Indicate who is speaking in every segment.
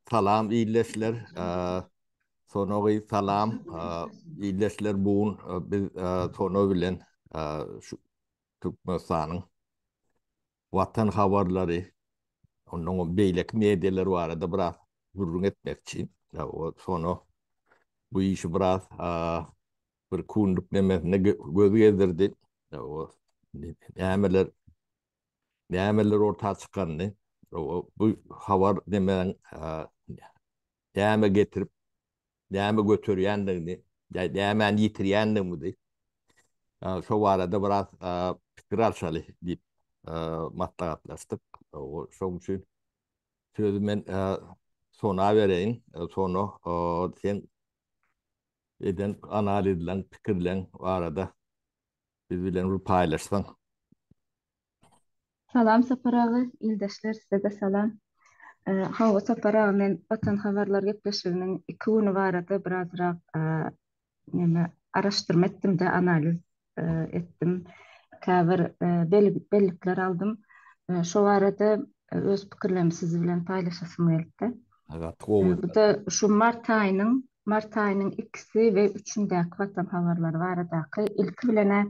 Speaker 1: Salam ildeşler. Sona gyz salam. Ildeşler bu gün biz Sona bilen şu Türkmenistanyň Watan habarlary ondan beýleki medialar barada biraz gürrüň etmekçi. Sona bu işi biraz bir kunluk nemesinde göz gezdirdi. Nämeler nämeler orta çykanyny, bu habar nemäň näme getirip, näme göterýändigini, nämäni ýitirýändigimizi şo barada biraz pikir alşaly diýip maslahatlaşdyk. Şonuň üçin sözi men Sona bereýin. Sona, sen eden analizleň, pikirleň barada biz bilen bir paýlaşsaň.
Speaker 2: Salam Sapar aga, ildeşler size-de salam. Hawa Sapar aga men Watan habarlar gepleşiginiň iki güni barada birazrak neme araşdyrma etdim-de analiz etdim. Käbir bellikler aldym. Şo barada öz pikirlerimi siz bilen paýlaşasym geldi.
Speaker 1: Gaty gowy.
Speaker 2: Bu-da şu mart aýynyň mart aýynyň ikisi we üçündäki Watan habarlary baradaky ilki bilen-ä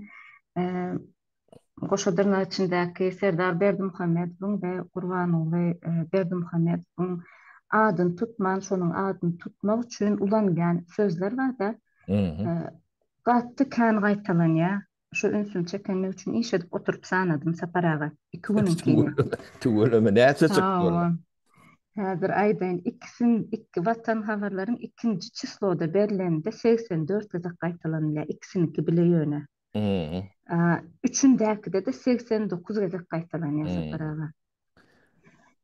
Speaker 2: goşa dyrnak içindäki Serdar Berdimuhamedowyň we Gurbanguly Berdimuhamedowyň adyny tutman, şonuň adyny tutmak üçin ulanylýan sözler bar-da, gaty kän gaýtalanýar. Şu ünsümi çekenligi üçin iş edip oturyp sanadym Sapar aga. Iki günüňkini.
Speaker 1: Tüweleme näçe çykdy
Speaker 2: onda? Häzir aýdaýyn, ikisin, iki Watan habarlaryň ikinji çisloda berlende 84 gezek gaýtalanylýar, ikisiniňki bile ýöne. Üçündäkide-de 89 gezek gaýtalanýar Sapar aga.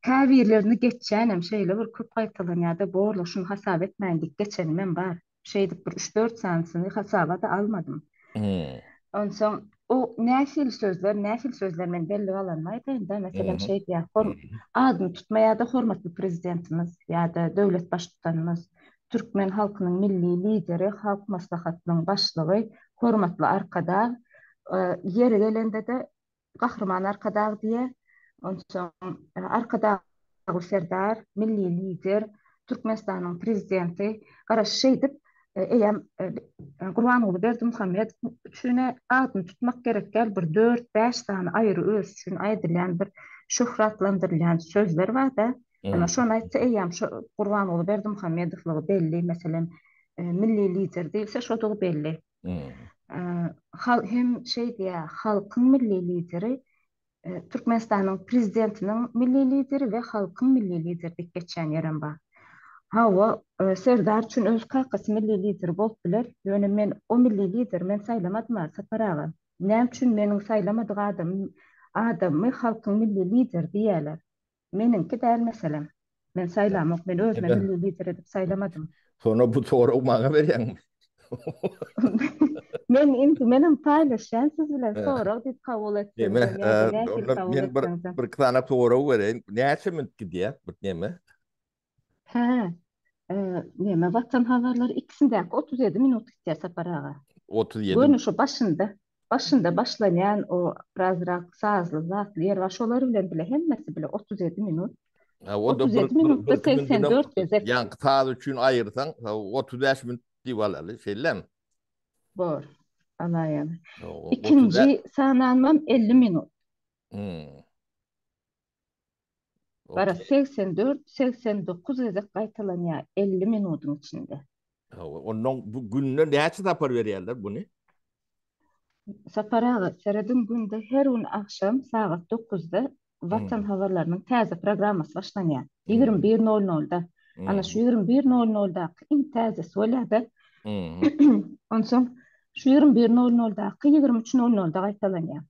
Speaker 2: Käbirlerini geçýänem şeýle bir köp gaýtalanýar-da, borla şuny hasap etmäýin diýip geçenimem bar. Şeýdip bir üç-dört sanysyny hasaba-da almadym. Onsoň o nähili sözler, nähili sözler men bellik alanymy aýdaýyn-da, meselem şeý diýýär, adyny tutma ýa-da hormatly Prezidentimiz ýa-da döwlet Baştutanymyz, türkmen halkynyň Milli Lideri, Halk Maslahatynyň Başlygy, hormatly Arkadag, ýeri gelende-de Gahryman Arkadag diýýär. Onsoň Arkadagly Serdar, Milli Lider, Türkmenistanyň Prezidenti, garaz şeýdip eýýäm Gurbanguly Berdimuhamedow üçin-ä adyny tutmak gerek däl, bir dört-bäş sany aýry özi üçin aýdylýan bir şöhratlandyrylýan sözler bar-da. Ana şony aýtsa eýýäm şo Gurbanguly Berdimuhamedowlygy belli, meselem, Milli Lider diýilse şodugy belli. Hal hem şeý diýýär, halkyň milli lideri Türkmenistanyň prezidentiniň milli lideri we halkyň milli lideri diýip geçýän ýerem bar. Hawa, Serdar üçin öz kakasy milli lideri bolup biler, ýöne men o milli lideri men saýlamadym-a, Sapar aga. Näme üçin meniň saýlamadyk adamym adamymy halkyň milli lideri diýýärler? Meniňki däl meselem. Men saýlamok, men özüme milli lider edip saýlamadym.
Speaker 1: Sona bu soragy maňa berýäňmi?
Speaker 2: Men indi menem paýlaşýan siz bilen sorag diýip kabul etseňizem ýa-da nähili kabul
Speaker 1: Men bir
Speaker 2: etseňizem.
Speaker 1: bir sany sorag bereýin. Näçe minut gidýär bu neme?
Speaker 2: Hä, neme Watan habarlary ikisindäki 37 minut gitýär Sapar aga.
Speaker 1: 37
Speaker 2: Göni şu başynda, başynda başlanýan o birazrak sazly zatly ýer bar, şolar bilen bile hemmesi bile 37 minut.
Speaker 1: Ha, o da bir,
Speaker 2: 37
Speaker 1: bir,
Speaker 2: minutda
Speaker 1: bir iki minutynam
Speaker 2: 84 gezek
Speaker 1: ýaňky saz üçin aýyrsaň, 35 minut diýip alaly, şeýlemi?
Speaker 2: bor. Alaýaly.
Speaker 1: Ýok, 35.
Speaker 2: Ikinji sananmam 50 minut.
Speaker 1: Hmm.
Speaker 2: Gara
Speaker 1: Okey.
Speaker 2: 84, 89 gezek gaýtalanýar 50 minudyň içinde.
Speaker 1: Hawa, ondan bu günde näçe sapar berýärler buny?
Speaker 2: Sapar aga, serediň günde her gün agşam sagat dokuzda Watan habarlarynyň täze programmasy başlanýar. 21 nol nolda. Ana şu 21 nol noldaky iň täzesi bolýar-da. Onsoň şu 21 nol noldaky 23 nol nolda gaýtalanýar.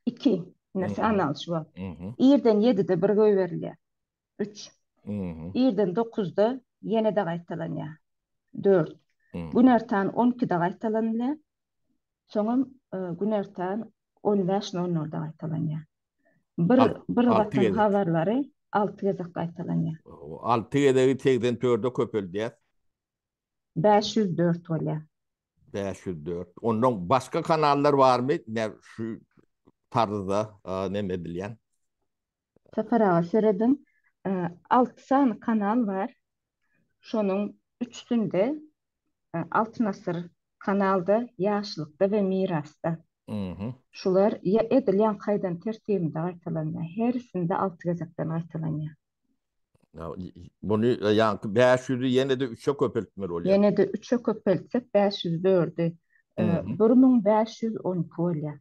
Speaker 2: Iki. Ine sanaly şu wagt. Irden ýedide bir goýberilýär. Üç. Irden dokuzda ýene-de gaýtalanýar. Dört. Günortan on ikide gaýtalanylýar. Soňam günortan on bäş nol nolda gaýtalanýar. Bir bir Watan habarlary alty gezek gaýtalanýar.
Speaker 1: Alty gezegi 84-e köpeldýäs.
Speaker 2: 504 bolýar.
Speaker 1: 504. Ondan başga kanallar barmy? Ne şu tarzda neme edilýän?
Speaker 2: Sapar aga serediň. 6 sany kanal bar. Şonuň üçüsinde Altyn asyr kanalda, Ýaşlykda we Mirasda. Şular edil ýaňky aýdan tertibinde gaýtalanýar. Hersinde 6 gezekden gaýtalanýar.
Speaker 1: Muny ýaňky 500-i ýene-de üçe köpeltmeli bolýar.
Speaker 2: Ýene-de üçe köpeltsek 504-i 1512 bolýar.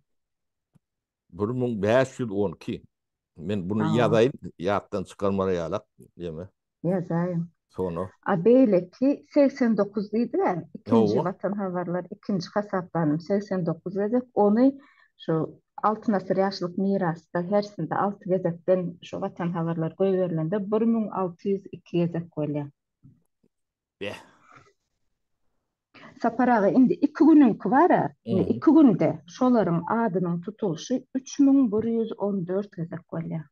Speaker 1: 1512. Men bunu ýazaýyn, ýatdan çykarmar ýalak, ýeme.
Speaker 2: Ýazaýyn.
Speaker 1: Soňra.
Speaker 2: A beýleki 89 diýdiler, ikinji Watan habarlar, ikinji hasaplanym 89 gezek, ony şu Altyn asyr ýaşlyk mirasda hersinde 6 gezekden şu Watan habarlar goýberilende 1602 gezek bolýar.
Speaker 1: Beh.
Speaker 2: Sapar aga indi iki günüňki bar-a, indi iki günde şolaryň adynyň tutulyşy 3114 gezek bolýar.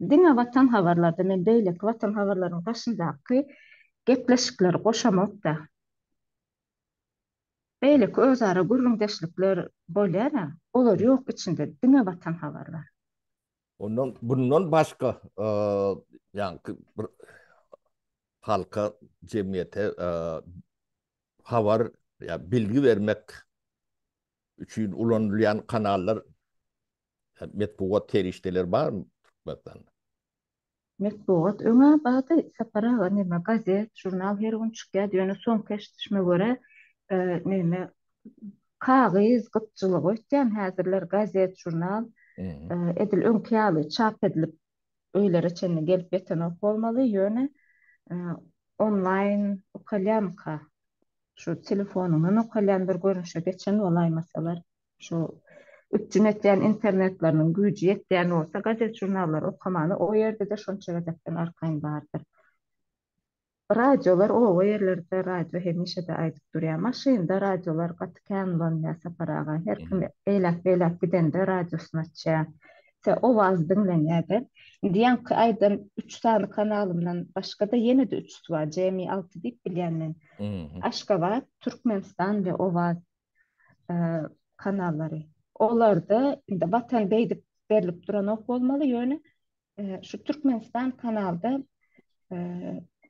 Speaker 2: Diňe Watan habarlarda men beýleki Watan habarlaryň daşyndaky gepleşikleri goşamok-da. Beýleki özara gürrüňdeşlikler bolýar-a, olar ýok içinde, diňe Watan habarlar.
Speaker 1: Ondan bundan başga ýaňky bir halka, jemgyýete habar ýa bilgi bermek üçin ulanylýan kanallar, metbugat serişdeleri barmy Türkmenistanda?
Speaker 2: Metbugat öň-ä bardy, Sapar aga, neme, gazet, žurnal her gün çykýardy, ýöne soňky eşidişime görä, neme, kagyz gytçylygy öýtýän, häzirler gazet, žurnal edil öňki ýaly çap edilip öýlere çenli gelip ýetenok bolmaly, ýöne onlaýn okalýarmyka? Şu telefonyňdan okalýan bir görnüşe geçen bolaýmasalar, şu üpjün etýän internetleriniň güýji ýetýän bolsa gazet-žurnallary okamana o ýerde-de şonça gezekden arkaýyn bardyr. Radiolar oba ýerlerde radio hemişe-de aýdyp durýar. Maşynda radiolar gaty kän ulanylýar Sapar aga. Her kim eýläk-beýläk gidende radiosyny açýar. Se owaz diňlenýär-de. Indi ýaňky aýdan üç sany kanalymdan başga-da ýene-de üçüsi bar. Jemi alty diýip bilýän men. Aşgabat, Türkmenistan we Owaz kanallary. Olarda indi Watan beýdip berlip duranok bolmaly, ýöne Şu Türkmenistan kanalda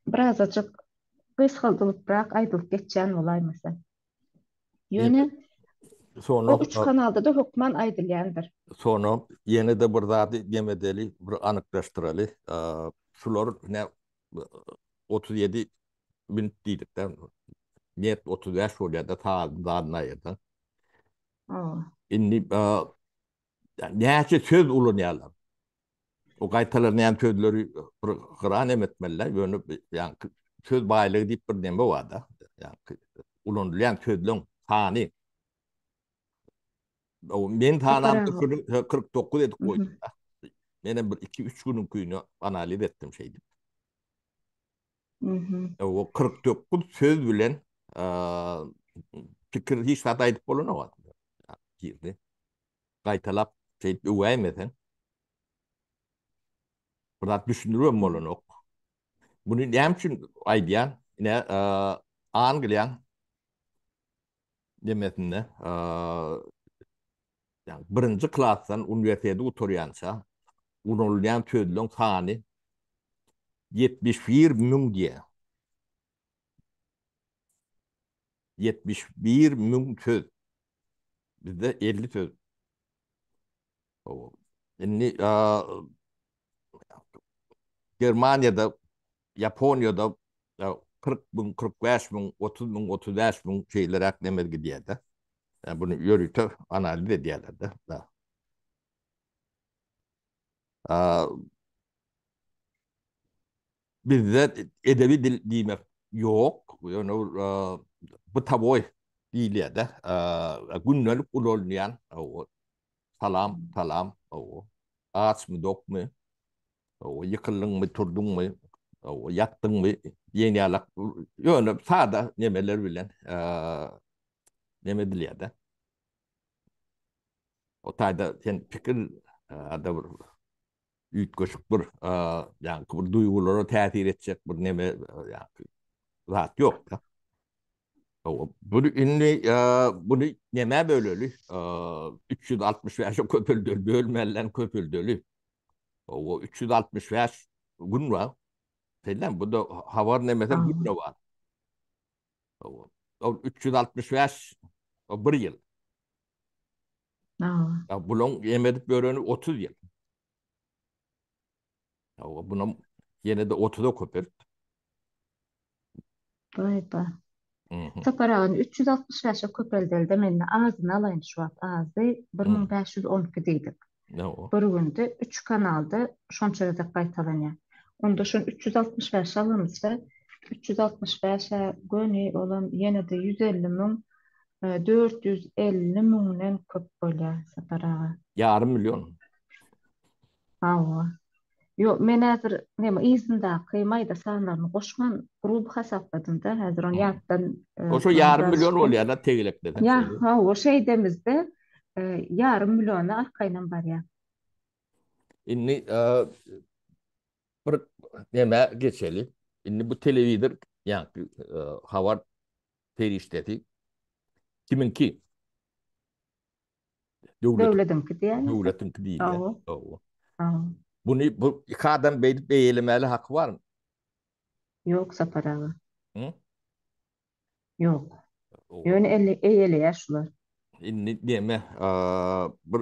Speaker 2: birazajyk gysgaldylyprak aýdylyp geçýän bolaýmasa. Ýöne o üç kanalda-da hökman aýdylýandyr.
Speaker 1: Soňra ýene-de bir zady dem edeli, bir anyklaşdyraly. Şular ne 37 minut diýdik-de. Net 35 bolýar-da, sagadyň zadyny aýyrsaň. Indi näçe söz ulanýarlar. O gaýtalanýan sözleri bir gyra neme etmeliler, ýöne ýaňky söz baýlygy diýip bir neme bar-da. Ýaňky ulanylýan sözleň sany. O men sanamda şuny 49 edip goýdum. Men hem bir 2-3 günüňkini analiz etdim şeýdip. O 49 söz bilen pikir hiç zat aýdyp bolanok. Girdi. Gaýtalap şeýdip öwäýmeseň bir zat düşündiribem bolanok. Muny näme üçin aýdýan? Ine, Angliýaň nemesinde ýagny birinji klasdan uniwersiteti gutarýança ulanylýan sözleň sany 71 müň diýýär. 71 müň söz. Bizde 50 söz. Indi Germaniýada, Ýaponiýada 40 müň, 45 müň, 30 müň, 35 müň şeýleräk neme gidýär-de. Yani bunu ýörite analiz edýärler-de. Bizde edebi dil diýmek ýok. Ýöne bytawoý diýilýär-de. Gündelik ulanylýan salam, salam, açmy, dokmy, ýykyldyňmy, turduňmy, ýatdyňmy diýen ýaly ýöne sada nemeler bilen neme edilýär-de. O taýda sen pikir ada bir üýtgeşik bir ýaňky bir duýgulara täsir etjek bir neme ýaňky zat ýok-da. Bunu indi bunu nämä böleli? 365-e köpeldeli, bölmelinden köpeldeli. O 365 gün bar. Şeýle bu da habar nemese günde bar. O 365 o bir ýyl.
Speaker 2: Hawa.
Speaker 1: Bulaň ýem edip ýöreni 30 ýyl. Hawa, bunam ýene-de 30-a köpelt.
Speaker 2: Baý-ba. Sapar aga, indi 365-e köpeldelde men azyny alaýyn şu wagt azy 1512 diýdik. Bir günde 3 kanalda şonça gezek gaýtalanýar. Onda şony 365 alamyzda 365-e göni olam ýene-de 150 müň 450 müňden köp bolýar Sapar aga.
Speaker 1: Ýarym million.
Speaker 2: Hawa. Ýok, men häzir neme yzyndaky maýda sanlaryny goşman gruby hasapladym-da, häzir ony ýatdan
Speaker 1: Oşo ýarym million bolýar-da tegeleklesek.
Speaker 2: Ýa, hawa, şeýdemizde ýarym milliona arkaýynam barýar.
Speaker 1: Indi bir neme geçeli. Indi bu telewizor, ýa-ni habar serişdesi kimiňki?
Speaker 2: Döwletiňki diýýäňmi?
Speaker 1: Döwletiňki diýilýär. Hawa. Buny bu iki adam beýdip eýelemäli haky barmy?
Speaker 2: Ýok Sapar aga. Hı? Ýok. Ýöne eýeleýär şular.
Speaker 1: Indi neme bir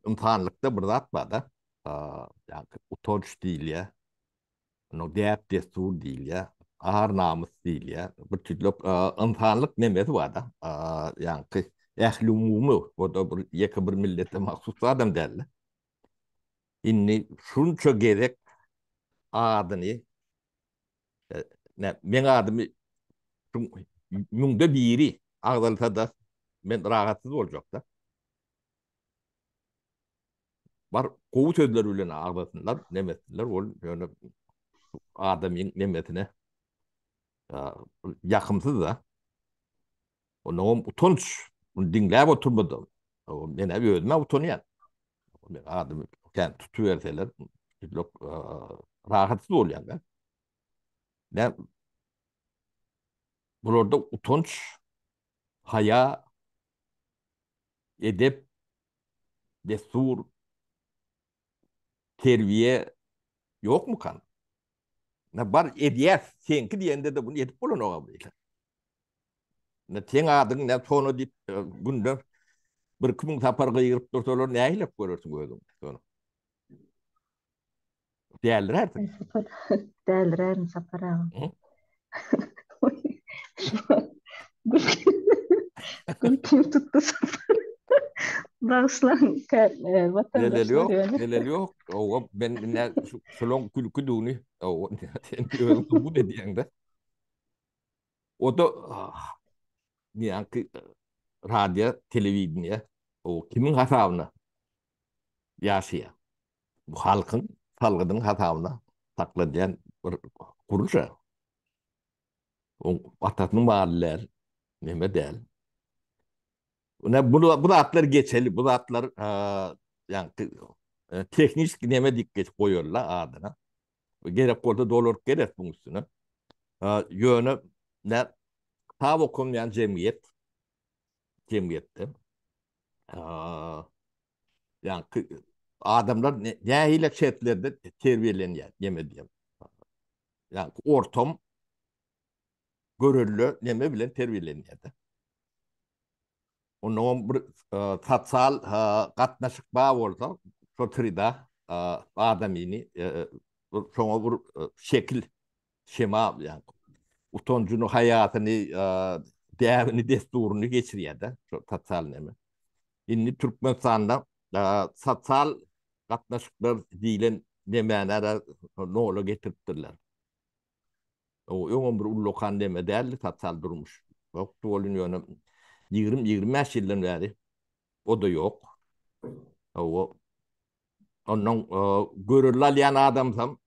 Speaker 1: ynsanlykda bir zat bar-da. Ýa-ni utanç diýilýär. Onuň däp-dessur diýilýär, ar-namys diýilýär. Bir tüýlük ynsanlyk nemesi bar-da. Ýaňky ählumumy, o-da bir ýeke bir millete mahsus zadam däl-de. Indi şunça gezek adyny, meň adymy müňde biri agzalsa-da, men rahatsyz boljak-da. Bar gowy sözler bilen agzasynlar, nemetsinler, ol ýöne adamyň nemesine ýakymsyz da. Ondan utanç, bunu diňläp oturmady. Men hem özüme utanýan. Men adymy kän tutuberseler, rahatsyz bolýan da. Ne bularda utanç, haýa, edep, dessur, terbiýe ýokmukan? Na bar edýäs, seňki diýende-de bunu edip bolanok-a beýle. Ne seň adyň ne sona diýip e, günde bir 2000 sapar gygyryp dursalar nähilek görersiň özüň sona. Dälirärsiň.
Speaker 2: Sapar, dälirärin Sapar aga. Gülkim tutdy Sapar. Bagyşlaň, e,
Speaker 1: vatandaşlar. Zeleli ýok, zeleli ýok. Owa, men ne şulaň gülküdigini, owa, sen özüň subut edýäň-de. O da ýaňky radio, telewideniýe, o kimiň hasabyna ýaşaýar? Bu halkyň salgydynyň hasabyna saklanýan bir gurluş. O atasynyň maly däl, neme däl. Ne bu bu zatlar geçeli, bu zatlar ýaňky e, tehniki neme diýip geçip goýarlar adyna. Gerek bolsa dolanyp geler buň üstüne. Ýöne ne kitap okanýan jemgyýet jemgyýetde ýaňky adamlar nähili şertlerde terbiýelenýär, neme diýem. Ýaňky ortam görelde neme bilen terbiýelenýär-de. Ondan bir sosial gatnaşyk bar bolsa, şo trida adamyny şoňa bir şekil, şema, ýagny utanjyny, haýasyny, däbini, dessuryny geçirýär-de, şo sosial neme. Indi Türkmenistanda sosial gatnaşyklar diýlen nemäni nola getiripdirler. O öňem bir ullakan neme däldi sosial durmuş. Ýokdy welin ýöne 20-25 ýyldan bäri o-da ýok. Hawa. Ondan görelde alýan adamsam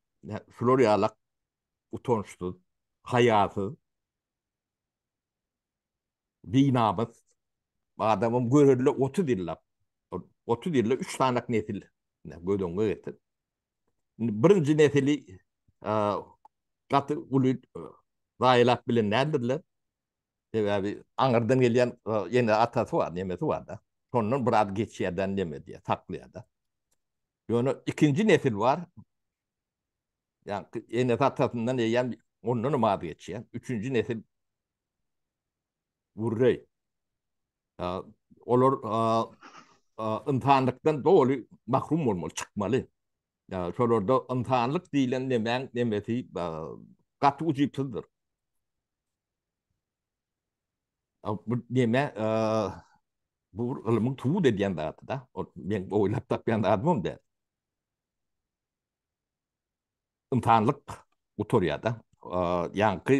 Speaker 1: şular ýalak utançsyz, haýasyz, binamys adamym görelde 30 ýyllap 30 ýylda 3 sanak nesil göz öňüňe getir. Indi birinji nesili gaty uly zaýalap bilen däldirler. Sebäbi aňyrdan gelýän ýene atasy bar, nemesi bar-da. Şondan biraz geçýärden neme diýýär, saklaýar-da. Ýöne ikinji nesil bar. Ýa enesi atasyndan eýýäm ondan hem az geçýär. Üçünji nesil gürreý. Olar ynsanlykdan doly mahrum bolmaly, çykmaly. Şolarda ynsanlyk diýlen nemäň nemesi gaty ujypsyzdyr. Bu neme bu bir ylmyň subut edýän zady-da. Ol men oýlap tapýan zadym däl. Ynsanlyk gutarýar-da. Ýaňky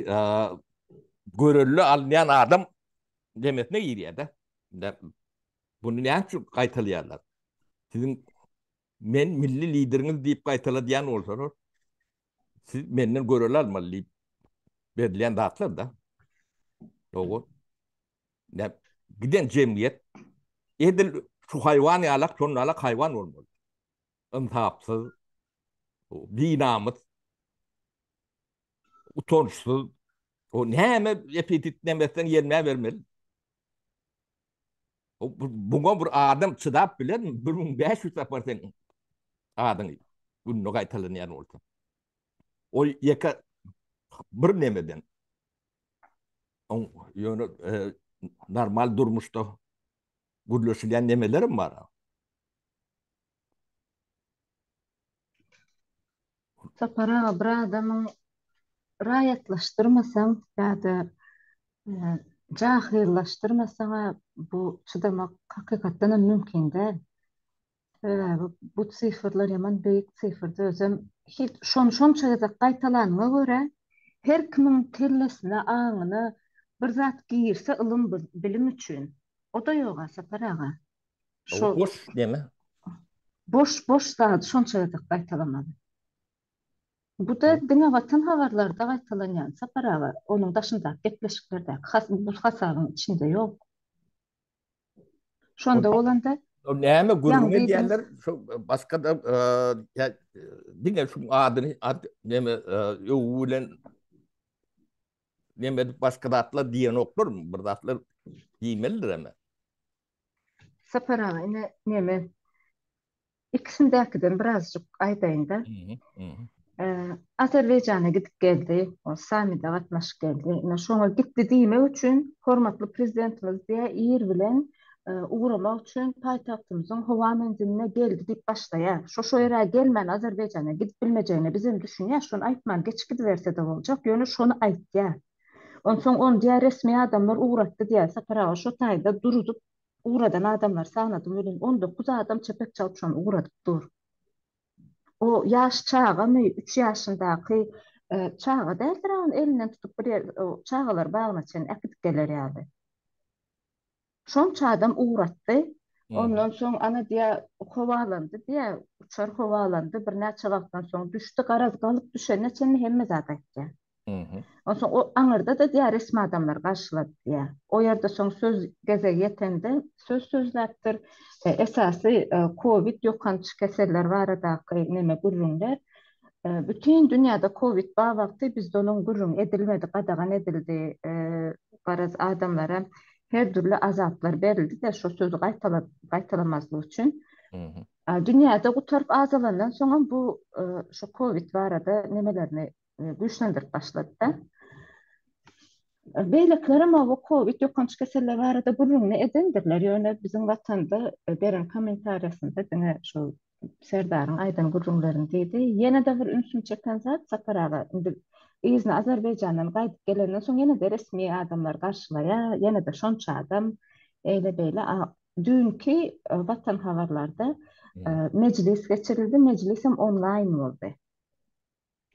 Speaker 1: görelde alynýan adam nemesine girýär-de. Bunu näme üçin gaýtalaýarlar? Siziň men milli lideriňiz diýip gaýtaladýan bolsalar, siz menden görelde almaly diýip berilýän zatlar-da. Dogry. Ne giden jemgyýet edil şu haýwan ýalak, şonda ýalak haýwan bolmaly. Ynsapsyz, binamys, utançsyz, o näme epitet nemesden ýelmä bermeli. Buňa bir adam çydap bilermi? 1500 sapar sen adyň günde gaýtalanýan bolsa. O ýeke bir nemeden. Oň ýöne e, normal durmuşda gürleşilýän nemelerim bar.
Speaker 2: Sapar aga bir adamyň raýatlaşdyrmasaň ýa-da jahyllaşdyrmasaň-a bu çydamak hakykatdanam mümkin däl. Sebäbi bu sifrler ýaman beýik sifrdi özem hiç şony şonça gezek gaýtalanyňa görä her kimiň kellesine aňyna bir zat girse ylym bilim üçin o-da ýog-a Sapar aga.
Speaker 1: Şo boş neme?
Speaker 2: Boş boş zady şonça gezek gaýtalamaly. Bu-da diňe Watan habarlarda gaýtalanýan Sapar aga, onuň daşyndaky gepleşiklerdäki has bu hasabyň içinde ýok. Şonda bolanda
Speaker 1: O näme gürrüň edýärler? Şu başga da ýa diňe şu adyny ad näme öwgi bilen näme edip başga zatlar diýenoklar, bir zatlar diýmelidir hem.
Speaker 2: Sapar aga ine neme ikisindäkiden birazjyk aýdaýynda. Azerbaýjana gidip geldi, o sammite gatnaşyp geldi. Ine şoňa gitdi diýmek üçin hormatly prezidentimiz diýä ir bilen ugramak üçin paýtagtymyzyň howa menziline geldi diýip başlaýar. Şo şo ýere gelmän Azerbaýjana gidip bilmejegine bizem düşünýäs, şony aýtman geçip gidiberse-de boljak, ýöne şony aýtýar. Onsoň ony diýýär resmi adamlar ugratdy diýýär. Sapar aga şo taýda duruzyp ugradan adamlary sanadym welin 19 adam çepek çalyp şony ugradyp dur. O ýaş çagamy üç ýaşyndaky çaga däldir ony elinden tutup bir ýer çagalar bagyna çenli äkidip geler ýaly. Şonça adam ugratdy. Ondan soň ana diýýär howalandy diýýär uçar howalandy birnäçe wagtdan soň düşdi garaz galyp düşenine çenli hemme zat aýtýar. Onsoň o aňyrda-da diýýär resmi adamlar garşylady diýýär. O ýerde soň söz gezegi ýetende söz sözläpdir. Esasy kowid ýokanç keseller baradaky neme gürrüňler. Bütin dünýäde kowid bar wagty bizde onuň gürrüňi edilmedi, gadagan edildi. Garaz adamlara her dürli azaplar berildi-de şo sözi gaýtalamazlyk üçin. Dünýäde gutaryp azalandan soňam bu şo kowid barada nemelerini güýçlendirip başlady-da. Beýlekilerem bu kowid ýokanç keseller barada gürrüňini edendirler, ýöne biziň Watanda beren kommentariýasynda diňe şu Serdaryň aýdan gürrüňlerini diýdi. Ýene-de bir ünsümi çeken zat, Sapar aga indi yzyna Azerbaýjandan gaýdyp gelenden soň ýene-de resmi adamlar garşylaýar, ýene-de şonça adam eýle-beýle. A düýnki Watan habarlarda mejlis geçirildi, mejlisem onlaýn boldy.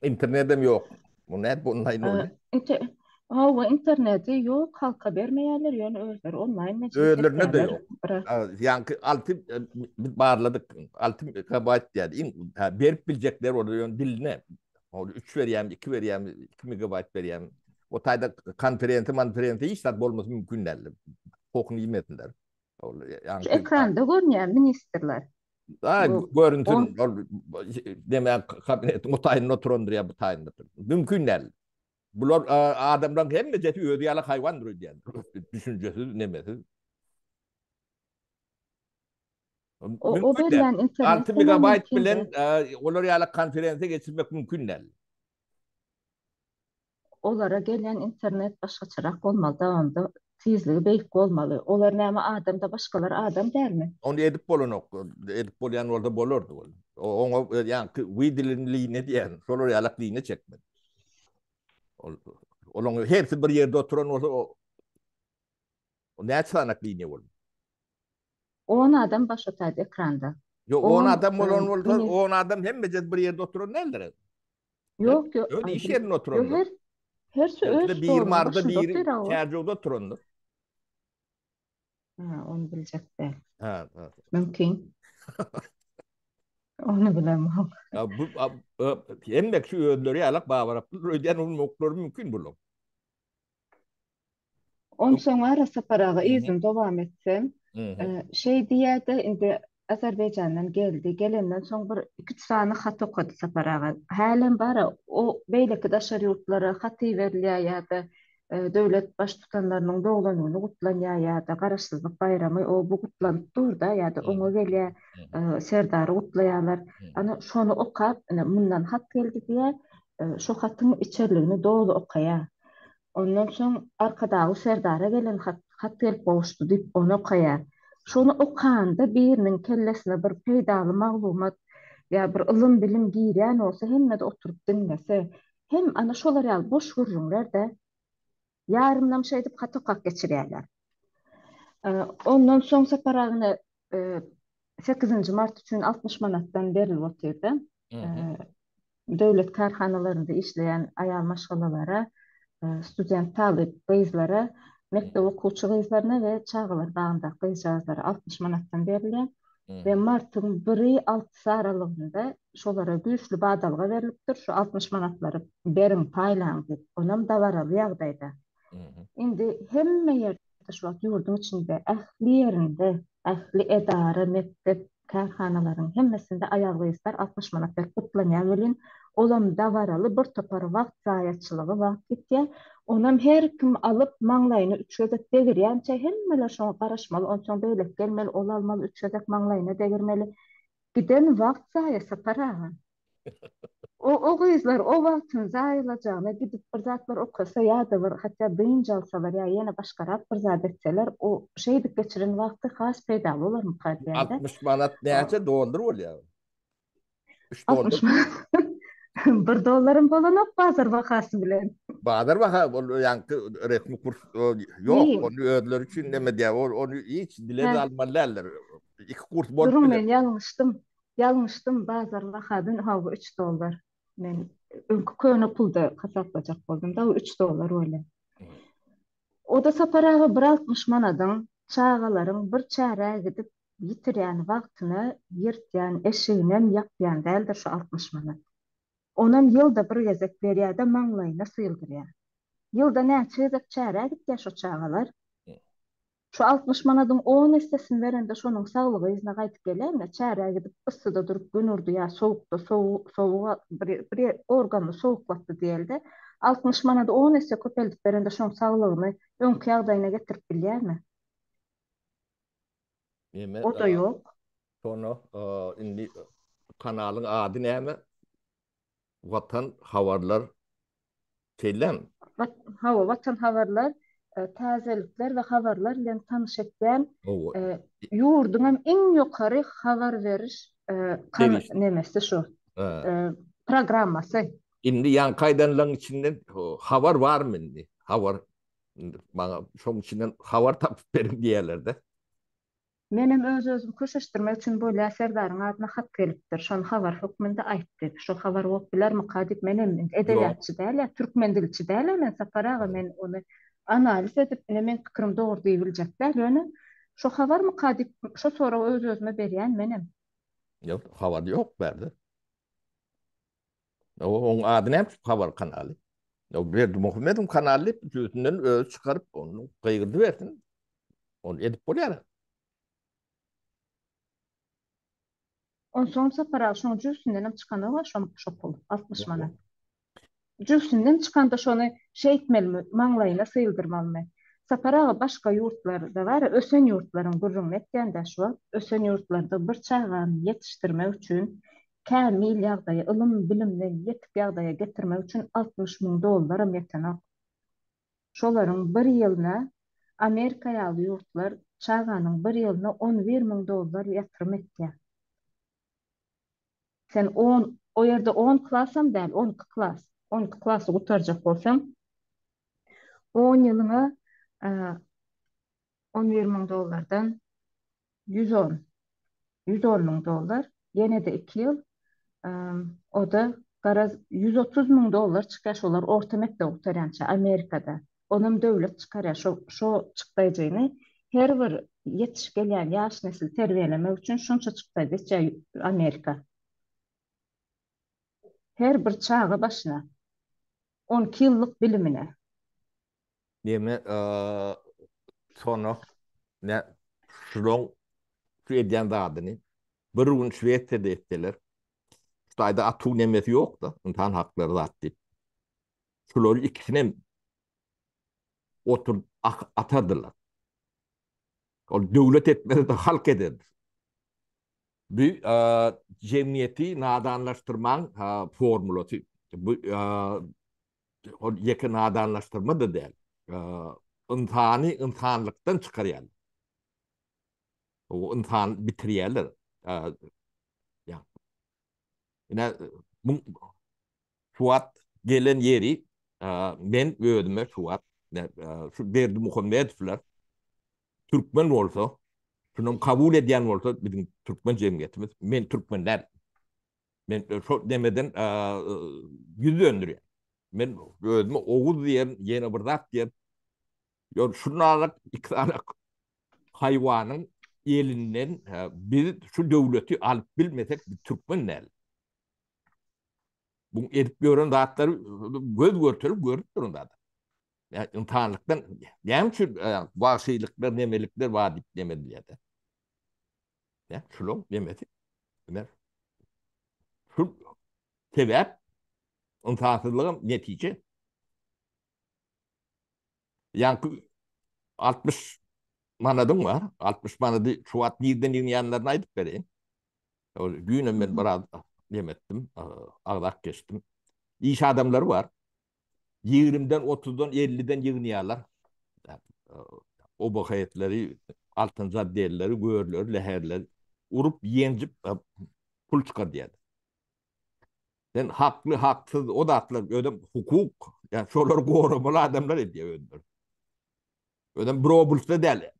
Speaker 1: Internetem ýok. Bu nädip onlaýn boldy?
Speaker 2: Inter Hawa, interneti ýok, halka bermeýärler, ýöne özleri onlaýn mejlis
Speaker 1: Özlerinde-de ýok. Ýaňky 6 biz barladyk, 6 megabaýt diýýär. Iň berip biljekler boldy, ýöne diline. Ol 3 berýärmi, 2 berýärmi, 2 megabaýt berýärmi. O taýda konferensiýa, monferensiýa hiç zat bolmasy mümkin däl. Pokuny iýmesinler.
Speaker 2: Ol ýaňky Ekranda görünýär ministrler.
Speaker 1: Ha, görünsün. Ol demek kabinetiň o taýynda oturandyr ýa bu taýynda. Mümkin däl. Bular adamlaryň hemmejesi özi ýaly haýwandyr öýdýän. Düşünjesiz, nemesiz.
Speaker 2: O, o
Speaker 1: Mümkin däl.
Speaker 2: berýän
Speaker 1: 6
Speaker 2: internetden-ä
Speaker 1: megabaýt
Speaker 2: mümkin
Speaker 1: bilen
Speaker 2: däl.
Speaker 1: e, olar ýaly konferensiýa geçirmek mümkin däl.
Speaker 2: Olara gelýän internet başgaçarak bolmaly-da onda tizligi beýik bolmaly. Olar näme adam-da başgalar adam dälmi?
Speaker 1: Ony edip bolanok. Edip bolýan bolsa bolardy ol. Oňa ýaňky widilin line diýen, şolar ýalak line çekmeli. Ol olaň hersi bir ýerde oturan bolsa o näçe sanak liniýa bolmaly?
Speaker 2: On adam baş otaýdy ekranda.
Speaker 1: Ýok, on adam bolan bolsa, on adam hemmejesi bir ýerde oturan däldir.
Speaker 2: Ýok, ýok.
Speaker 1: Öz iş ýerinde oturandyr.
Speaker 2: Her hersi öz
Speaker 1: stolunyň biri Maryda, biri Çärjewde oturandyr.
Speaker 2: Ha, ony biljek däl.
Speaker 1: Ha, ha.
Speaker 2: Mümkin. Ony bilemok.
Speaker 1: Ya bu hemme kişi özleri ýalak babarapdyr öýdýän bolmaklary mümkin bular.
Speaker 2: Onsoň ara Sapar aga yzyny dowam etsem, şeý diýýär-de, indi Azerbaýjandan geldi. Gelenden soň bir iki-üç sany hat okady Sapar aga. Hälem bar-a, o beýleki daşary ýurtlara hat iberilýär ýa-da döwlet baştutanlarynyň doglan güni gutlanýar ýa-da Garaşsyzlyk baýramy, o bu gutlanyp dur-da ýa-da oňa gelýär, Serdary gutlaýarlar. Ana, şony okap, ine, mundan hat geldi diýýär, şo hatyň içeriligini doly okaýar. Ondan soň Arkadagly Serdara gelen hat, hat gelip gowuşdy diýip, ony okaýar. Şony okanda biriniň kellesine bir peýdaly maglumat ýa bir ylym-bilim girýän bolsa, hemme-de oturyp diňlese, hem ana şolar ýaly boş gürrüňler-de, ýarynam şeýdip hat okap geçirýärler. Ondan soň Sapar aga sekizinji mart üçin 60 manatdan berilip otyrdy. Döwlet kärhanalarynda işleýän aýal maşgalalara, student talyp gyzlara, mekdep okuwçy gyzlaryna we çagalar bagyndaky gyzjagazlara 60 manatdan berilýär. We martyň biri altysy aralygynda şolara güýçli badalga berlipdir, şu 60 manatlary beriň, paýlaň diýip, onam dabaraly ýagdaýda. Indi hemme ýerde Şu wagt ýurduň içinde ähli ýerinde, ähli edara, mekdep, kärhanalaryň hemmesinde aýal-gyzlar 60 manat berip gutlanýar welin, olam dabaraly bir topar wagt zaýaçylygy wagt gitýär. Onam her kim alyp maňlaýyna üç gezek degirýänçä hemmeler şoňa garaşmaly, onsoň beýleki gelmeli, ol almaly, üç gezek maňlaýyna degirmeli. Giden wagt zaýa Sapar aga. O o gyzlar o wagtyny zaýalajagyna gidip bir zatlar okasa ýa-da bir hatda dynç alsalar ýa ýene başgarak bir zat etseler o şeýdip geçiren wagty has peýdaly bolarmyka diýende.
Speaker 1: 60 manat näçe dollar bolýar?
Speaker 2: 3 dollar. 60 manat. Bir dollaram bolanok bazar bahasy bilen.
Speaker 1: Bazar baha ol ýaňky resmi kurs ýok, ony özleri üçin neme diýär, ol ony hiç dile almaly däldir. Iki kurs bolup
Speaker 2: biler. Duruň men ýalňyşdym. Ýalňyşdym bazar bahadan hawa üç dollar. Men öňki köne pulda hasaplajak boldum-da o üç dollar bolýar. O-da Sapar aga bir 60 manadyň çagalaryň bir çärä gidip ýitirýän wagtyna ýyrtýan eşiginem ýapýan däldir şu 60 manat. Onam ýylda bir gezek berýär-de maňlaýyna syldyrýar. Ýylda näçe gezek çärä gitýär şo çagalar? Şu 60 manadyň on essesini berende şonuň saglygy yzyna gaýdyp gelermi? Çärä gidip, yssyda durup gün urdy ýa sowukda sowuk bir bir organyny sowuklatdy diýeli-de, 60 manady on esse köpeldip berende şoň saglygyny öňki ýagdaýyna getirip bilýärmi?
Speaker 1: Neme?
Speaker 2: O-da ýok.
Speaker 1: Şonda indi kanalyň ady näme? Watan habarlar şeýlemi?
Speaker 2: Hawa, Watan habarlar täzelikler we habarlar bilen tanyş etýän ýurduň hem iň ýokary habar beriş nemesi şu programmasy.
Speaker 1: Indi ýaňky aýdanlaryň içinden habar barmy indi? Habar maňa şoň içinden habar tapyp beriň diýerler-de.
Speaker 2: Menem öz-özümi köşeşdirmek üçin bolýa Serdaryň adyna hat gelipdir, şony habar hökmünde aýt diýip. Şo habar bolup bilermika diýip menem indi edebiýatçy däl-ä, türkmen dilçi däl-ä men Sapar aga, men ony analiz edip ine meň pikirim dogry diýibiljek däl, ýöne şo habarmyka diýip şo soragy öz-özüme berýän menem.
Speaker 1: Ýok, habar ýok bärde. Oň ady näme şu habar kanaly? Berdimuhamedowyň kanaly diýip üstünden özi çykaryp ony gygyrdy bersin. Ony edip bolýar.
Speaker 2: Onsoň Sapar aga şoň jübsündenem çykanok-a şo şo pul, 60 manat. Jübsünden çykanda şony şeýtmelimi, maňlaýyna syldyrmalymy? Sapar aga başga ýurtlarda bar, ösen ýurtlaryň gürrüňini etýän-dä şu wagt. Ösen ýurtlarda bir çagany ýetişdirmek üçin kämil ýagdaýa, ylym-bilimden ýetik ýagdaýa getirmek üçin 60 müň dollaram ýetenok. Şolaryň bir ýylyna Amerika ýaly ýurtlar çaganyň bir ýylyna 11 müň dollar ýatyrym etýär. Sen on, o ýerde on klasam däl, 12 klas. 12 klasy gutarjak bolsaň, on ýylyňa 11 müň dollardan 110, 110 müň dollar, ýene-de iki ýyl, o-da garaz 130 müň dollar çykýar şolar orta mekdebi gutarýança Amerikada. Onam döwlet çykarýar şo şo çykdaýjyny her bir ýetişip gelýän ýaş nesli terbiýelemek üçin şonça çykdaýjy etýär Amerika. Her bir çaga başyna. 12 ýyllyk bilimine.
Speaker 1: Neme sona ne şulaň şu edýän zadyny bir gün Şwesiýada etseler şu taýda atuw nemesi ýok-da ynsan haklary zat diýip. Şulary ikisinem oturyp atardylar. Ol döwlet etmese-de halk ederdi. Bu jemgyýeti nadanlaşdyrmaň formulasy. Bu ol ýeke nadanlaşdyrma-da däl. Ynsany ynsanlykdan çykarýarlar. O ynsany bitirýärler. Ine, bu Şu wagt gelen ýeri men özüme şu wagt şu Berdimuhamedowlar türkmen bolsa, şunam kabul edýän bolsa biziň türkmen jemgyýetimiz, men türkmen däl. Men şo demeden ýüz döndürýän. Men özüme oguz diýerin, ýene bir zat diýerin. Ýok, şundalyk iki sany haýwanyň elinden biz şu döwleti alyp bilmesek, biz türkmen däl. Bu edip ýören zatlary göz görtelip görüp durun zat. Ya ynsanlykdan näme üçin wagşylyklar, nemelikler bar diýip neme edilýär-de. Ya şular nemesi. Ömer. Şu sebäp ynsansyzlygam netije. Ýaňky 60 manadyň bar. 60 manady şu wagt nirden ýygnaýanlaryny aýdyp bereýin. Ol düýnem men biraz neme etdim, agzap geçdim. Iş adamlary bar. 20-den, 30-dan, 50-den ýygnaýarlar. Oba haýatleri, altynjy otdelleri, görleri, läherleri urup, ýenjip pul çykardýarlar. Sen hakly, haksyz o zatlar özem hukuk, ýa şolary goramaly adamlar edýär özleri. Özem bir oblastda däl.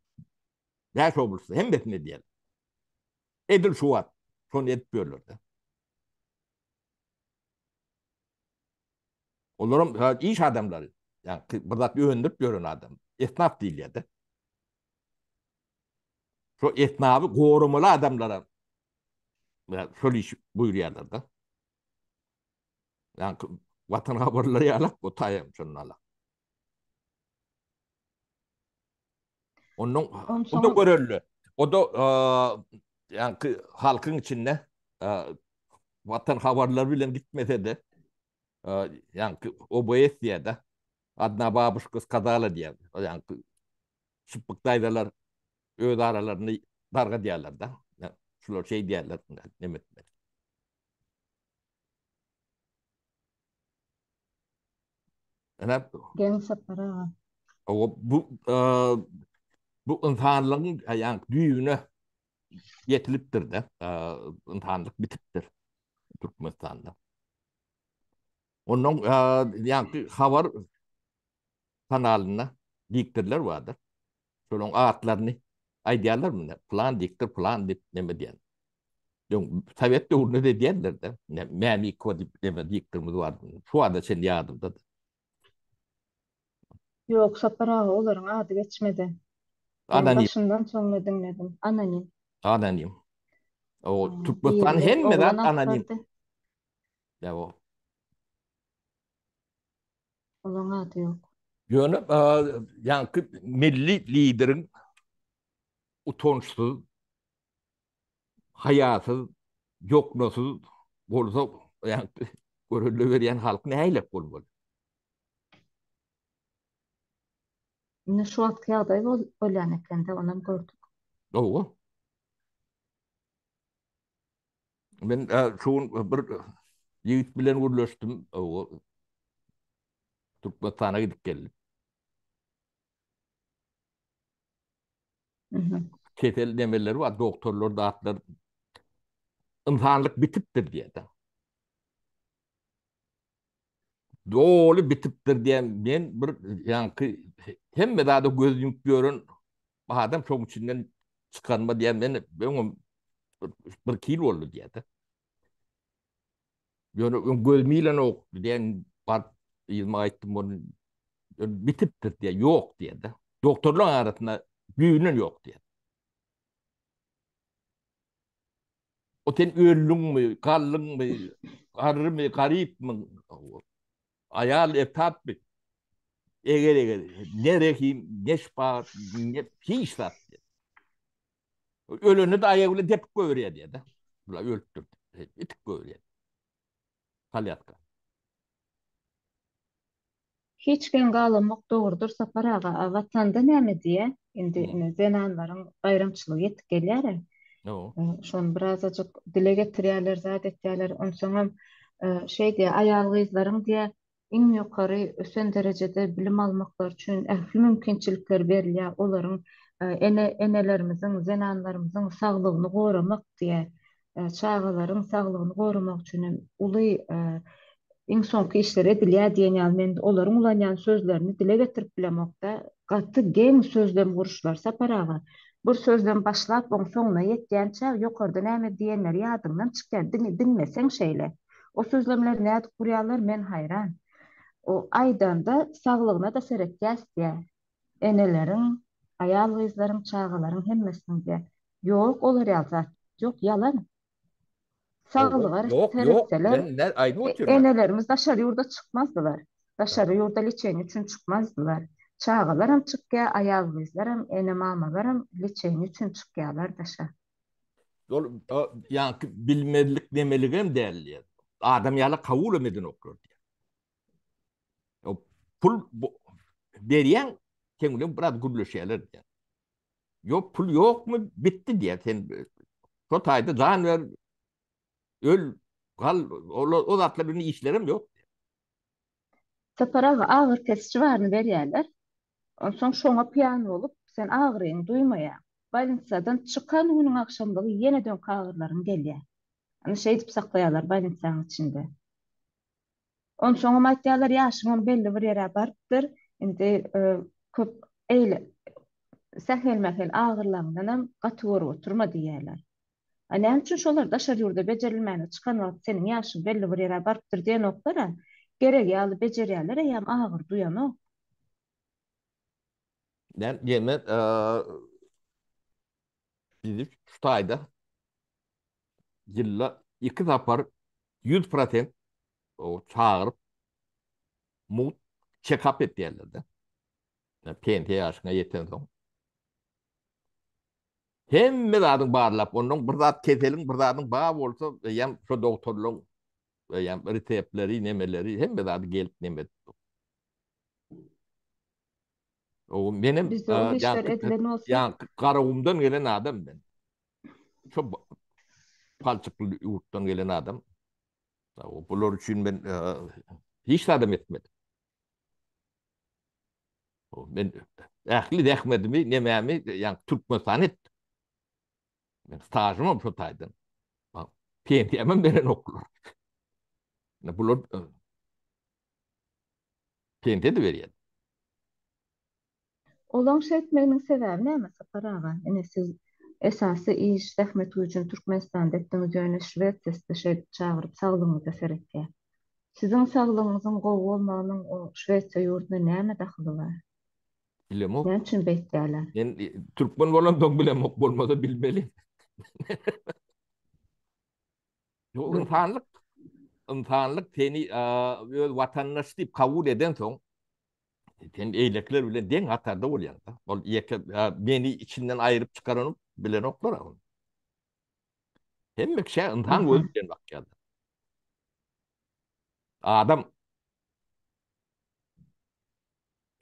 Speaker 1: Bäş oblastda hemmesini edýärler. Edil şu wagt şony edip ýörler-de. Olaram iş adamlary, ýa bir zat öndürip ýören adam, esnaf diýilýär-de. Şo esnafy goramaly adamlara şol işi buýurýarlar-da. Ýa Watan habarlary ýalak bu taýam şondan alak. Ondan o da görelde. O da ýaňky halkyň içinde Watan habarlary bilen gitmese-de ýaňky OBS diýýär-de. Adna babuşka skazala diýýär. Ýaňky şypbyk daýzalar öz aralaryny dargadýarlar-da. Şular şeý diýýärler, neme etmeli. Ene
Speaker 2: Geň Sapar aga.
Speaker 1: O bu bu ynsanlygyň ýa düýbüne ýetilipdir-de. Ynsanlyk bitipdir Türkmenistanda. Ondan ýaňky habar kanalynda diktorlar bardyr. Şolaryň atlaryny aýdýarlar munda. Plan diktor, plan diýip neme diýen. Öň sowet döwründe de edýärler-de. Mämikowa diýip neme diktorymyz bardy. Şu ada çenli ýadymda.
Speaker 2: Ýok, Sapar aga, olaryň ady geçmedi. Men
Speaker 1: Anonim.
Speaker 2: başyndan soňuna diňledim. Anonim.
Speaker 1: Anonim. O
Speaker 2: Ha,
Speaker 1: Türkmenistan
Speaker 2: biri bir
Speaker 1: hemme
Speaker 2: oglan
Speaker 1: zat
Speaker 2: alyp
Speaker 1: anonim.
Speaker 2: bardy.
Speaker 1: Ya o.
Speaker 2: Olaň ady ýok.
Speaker 1: Ýöne ýaňky milli lideriň utançsyz, haýasyz, ýoknasyz bolsa, ýaňky görelde berýän halk nähilek bolmaly?
Speaker 2: Indi şu wagtky ýagdaý bolýan ekende onam gördük.
Speaker 1: Hawa. Men şu gün bir ýigit bilen gürleşdim. Hawa. Türkmenistana gidip geldi. Kesel nemeleri bar, doktorlar zatlar. Ynsanlyk bitipdir diýýär. Doly bitipdir diýen men bir ýaňky hemme zada göz ýumup ýören adam şoň içinden çykanma diýen men öňem bir kil boldy diýýär. Ýöne öň gözüm ilenok diýen baryp yzyma gaýtdym ony bitipdir diýýär, ýok diýýär. Doktorlaryň arasynda düýbünden ýok diýýär. O sen öldüňmi, galdyňmy, garrymy, garypmyň, aýal etapmy? Eger eger ne rehim, ne şepagat, ne hiç zat. Öleni de aýagy bilen depip goýberýär diýýär-de. Bular ölüpdir. Itip goýberýär. Kolýatka.
Speaker 2: Hiç geň galamok dogrudyr Sapar aga a watanda näme diýä indi ine zenanlaryň baýramçylygy ýetip gelýärä şony birazajyk dile getirýäler zat etýäler onsoňam şeý diýä aýal gyzlaryň diýä iň ýokary ösen derejede bilim almaklary üçin ähli mümkinçilikler berilýär olaryň ene enelerimiziň zenanlarymyzyň saglygyny goramak diýä çagalaryň saglygyny goramak üçin hem uly iň soňky işler edilýär diýen ýaly men olaryň ulanýan sözlerini dile getirip bilemokda. Gaty geň sözlem guruşlar Sapar aga. Bir sözlem başlap oň soňuna ýetýänçä ýokarda näme diýenleri ýadyňdan çykýar diňe diňleseň şeýle. O sözlemleri nädip gurýarlar men haýran. O aýdanda saglygyna-da seretýäs diýä. Eneleriň, aýal-gyzlaryň, çagalaryň hemmesiniň diýä. Ýok olar ýaly zat ýok ýalan. Saglyga
Speaker 1: Ýok, ýok,
Speaker 2: seretseler
Speaker 1: men ne aýdyp otyryn.
Speaker 2: enelerimiz daşary ýurda çykmazdylar. Daşary ýurda liçeniýe üçin çykmazdylar. Çagalaram çykýar, aýal-gyzlaram, ene-mamalaram liçeniýe üçin çykýarlar daşa.
Speaker 1: Ol ýaňky bilmezlik demeligem däl diýýär. Adam ýaly kabul hem edenoklar diýýär. Pul berýäň, seň bilen biraz gürleşýärler diýýär. Ýok, pul ýokmy, bitdi diýýär. Sen şo taýda jan ber, öl, gal, o zatlar bilen işlerim ýok.
Speaker 2: Sapar aga agyr kesiji baryny berýärler. Onsoň şoňa pyýan bolup, sen agyryňy duýmaýaň. Bolnitsadan çykan günüň agşamlygy ýene öňki agyrlaryň gelýär. Ana şeýdip saklaýarlar bolnitsaň içinde. Onsoňam aýtýarlar, ýaşyňam belli bir ýere barypdyr, indi köp eýle sähel-mähel agyrlaňdanam gaty görüp oturma diýýärler. A näme üçin şolar daşary ýurda bejerilmäne çykan wagt seniň ýaşyň belli bir ýere barypdyr diýenoklar-a? Geregi ýaly bejerýärler, eýýäm agyry duýanok.
Speaker 1: Näme diýeme, bizi şu taýda ýylda iki sapar 100% o çagyryp mugt check-up etýärler-de. Pensiýa ýaşyna ýeten soň. Hemme zadyň barlap, ondan bir zat keseliň, bir zadyň bar bolsa, eýýäm şo dogtorlaryň eýýäm reseptleri, nemeleri, hemme zady gelip neme edip. O menem
Speaker 2: Bizde ol işler edilen bolsa.
Speaker 1: Ýaňky Garagumdan gelen adam men. Şo palçykly ýurtdan gelen adam. Bular üçin men hiç zadam etmedim. Men ähli zähmetimi, nemämi, ýa Türkmenistan etdim. Men stažym hem şo taýdan. Pensiýam hem berenoklar. Bular pensiýa-da berýär.
Speaker 2: Olaň şeýtmeginiň sebäbi näme Sapar aga? Ine siz esasy iş, zähmet güýjüni Türkmenistanda etdiňiz ýöne Şwesiýa sizi şeýdip çagyryp saglygyňyza seretýär. Siziň saglygyňyzyň gowy bolmagynyň o Şwesiýa ýurduna näme dahyly bar?
Speaker 1: Bilemok.
Speaker 2: Näme üçin beýtýärler?
Speaker 1: Men türkmen bolansoň bilemok, bolmasa bilmeli. Ýok, ynsanlyk ynsanlyk seni öz watandaş diýip kabul edensoň Sen eýlekiler bilen deň hatarda bolýaň-da. Ol ýeke meni içinden aýryp çykaranyp bilenoklar ony. Hemme kişä ynsan gözi bilen bakýarlar. Adam.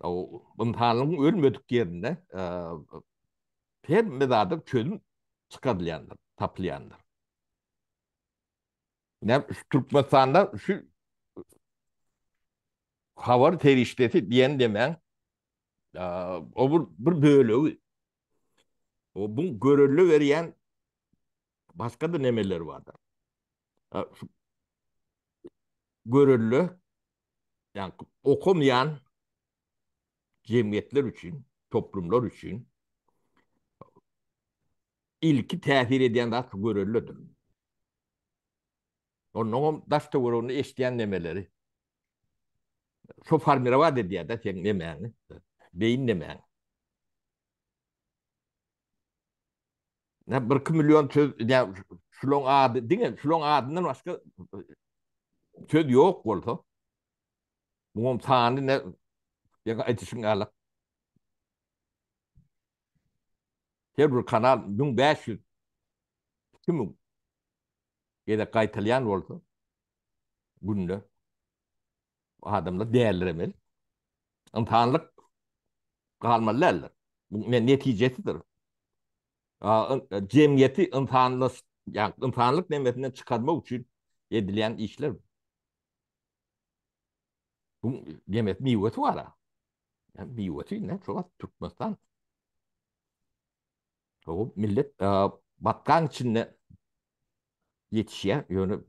Speaker 1: Ynsanlygyň ölmedik ýerinde hemme zada çözüm çykarylýandyr, tapylýandyr. Näme Türkmenistanda şu habar serişdesi diýen demäň o bir, bir bölegi. O bu görelde berýän başga da nemeler bardyr. Şu görelde ýa okamaýan jemgyýetler üçin, toplumlar üçin ilki täsir edýän zat şu göreldedir. Onnoňam daş-töwereginde eşidýän nemeleri. Şo formirowat edýär-de seň nemäňi, beýin nemäňi. Ne 1-2 million söz, ýa şulaň ady, diňe şulaň adyndan başga söz ýok bolsa, muňam sany ne, ýa aýdyşyň ýaly. Her bir kanal 1500, 2000 gezek gaýtalýan bolsa, günde adamlar däliremeli. Ynsanlyk galmaly däldir. Bu netijesidir. Jemgyýeti ynsanlyk, ýa ynsanlyk nemesinden çykarmak üçin edilýän işler. Bu nemesi miwesi bar. Miwesi ne? Şu wagt Türkmenistan. O millet batgaň içinde ýetişýär, ýöne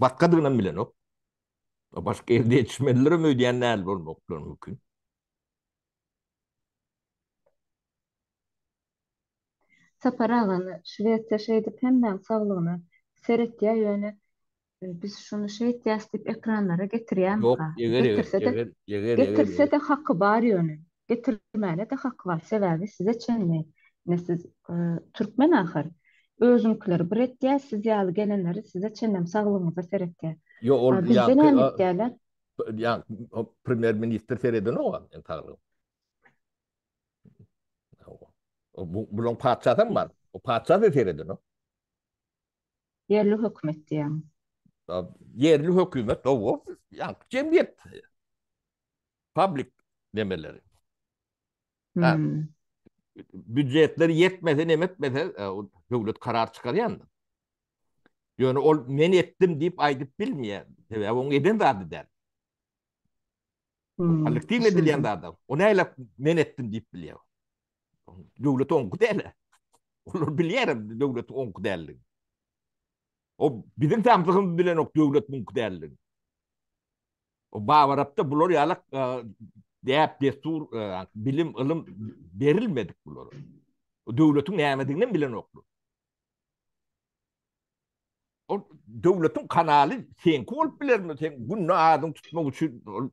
Speaker 1: batgadygynam bilenok. Başga ýerde ýetişmelidirem öýdýän däl bolmaklary mümkin.
Speaker 2: Sapar agany Şwesiýa şeýdip hemmäň saglygyna seretýä ýöne biz şuny şeýtýäs diýip ekranlara
Speaker 1: Ýok,
Speaker 2: getirýämika?
Speaker 1: eger eger
Speaker 2: Getirsede
Speaker 1: eger eger eger eger.
Speaker 2: getirsede haky bar ýöne. Getirmäne-de haky bar. Sebäbi size çenli ine siz türkmen ahyr. Özüňkileri bir etýär, siz ýaly gelenleri size çenlem saglygyňyza seretýär.
Speaker 1: Ýok, ol
Speaker 2: A bizde
Speaker 1: ýaňky
Speaker 2: näme etýärler?
Speaker 1: ýaňky premýer ministr seredenok-a men saglygyma. Bu bulaň patyşasam bar. O patyşa-da seredenok.
Speaker 2: Ýerli hökümet diýýäň.
Speaker 1: Ýerli hökümet, hawa, ýaňky jemgyýet. Public nemeleri.
Speaker 2: Hmm.
Speaker 1: Býujetleri ýetmese, neme etmese, e, döwlet karar çykarýandyr. Ýöne ol men etdim diýip aýdyp bilmeýär. Sebäbi onuň eden zady däl.
Speaker 2: Hmm,
Speaker 1: Kollektiw edilýän
Speaker 2: düşündim.
Speaker 1: zady. O näle men etdim diýip bilýär. Döwlet oňky däl. Olar bilýär döwlet oňky däldigini. O biziň samsygymyz bilenok döwlet muňky däldigini. O babarapda bular ýaly däp-dessur, bilim, ylym berilmedik bulara. O döwletiň nämedigini hem bilenoklar. O döwletiň kanaly seňki bolup bilermi? Sen günde adyň tutmak üçin ol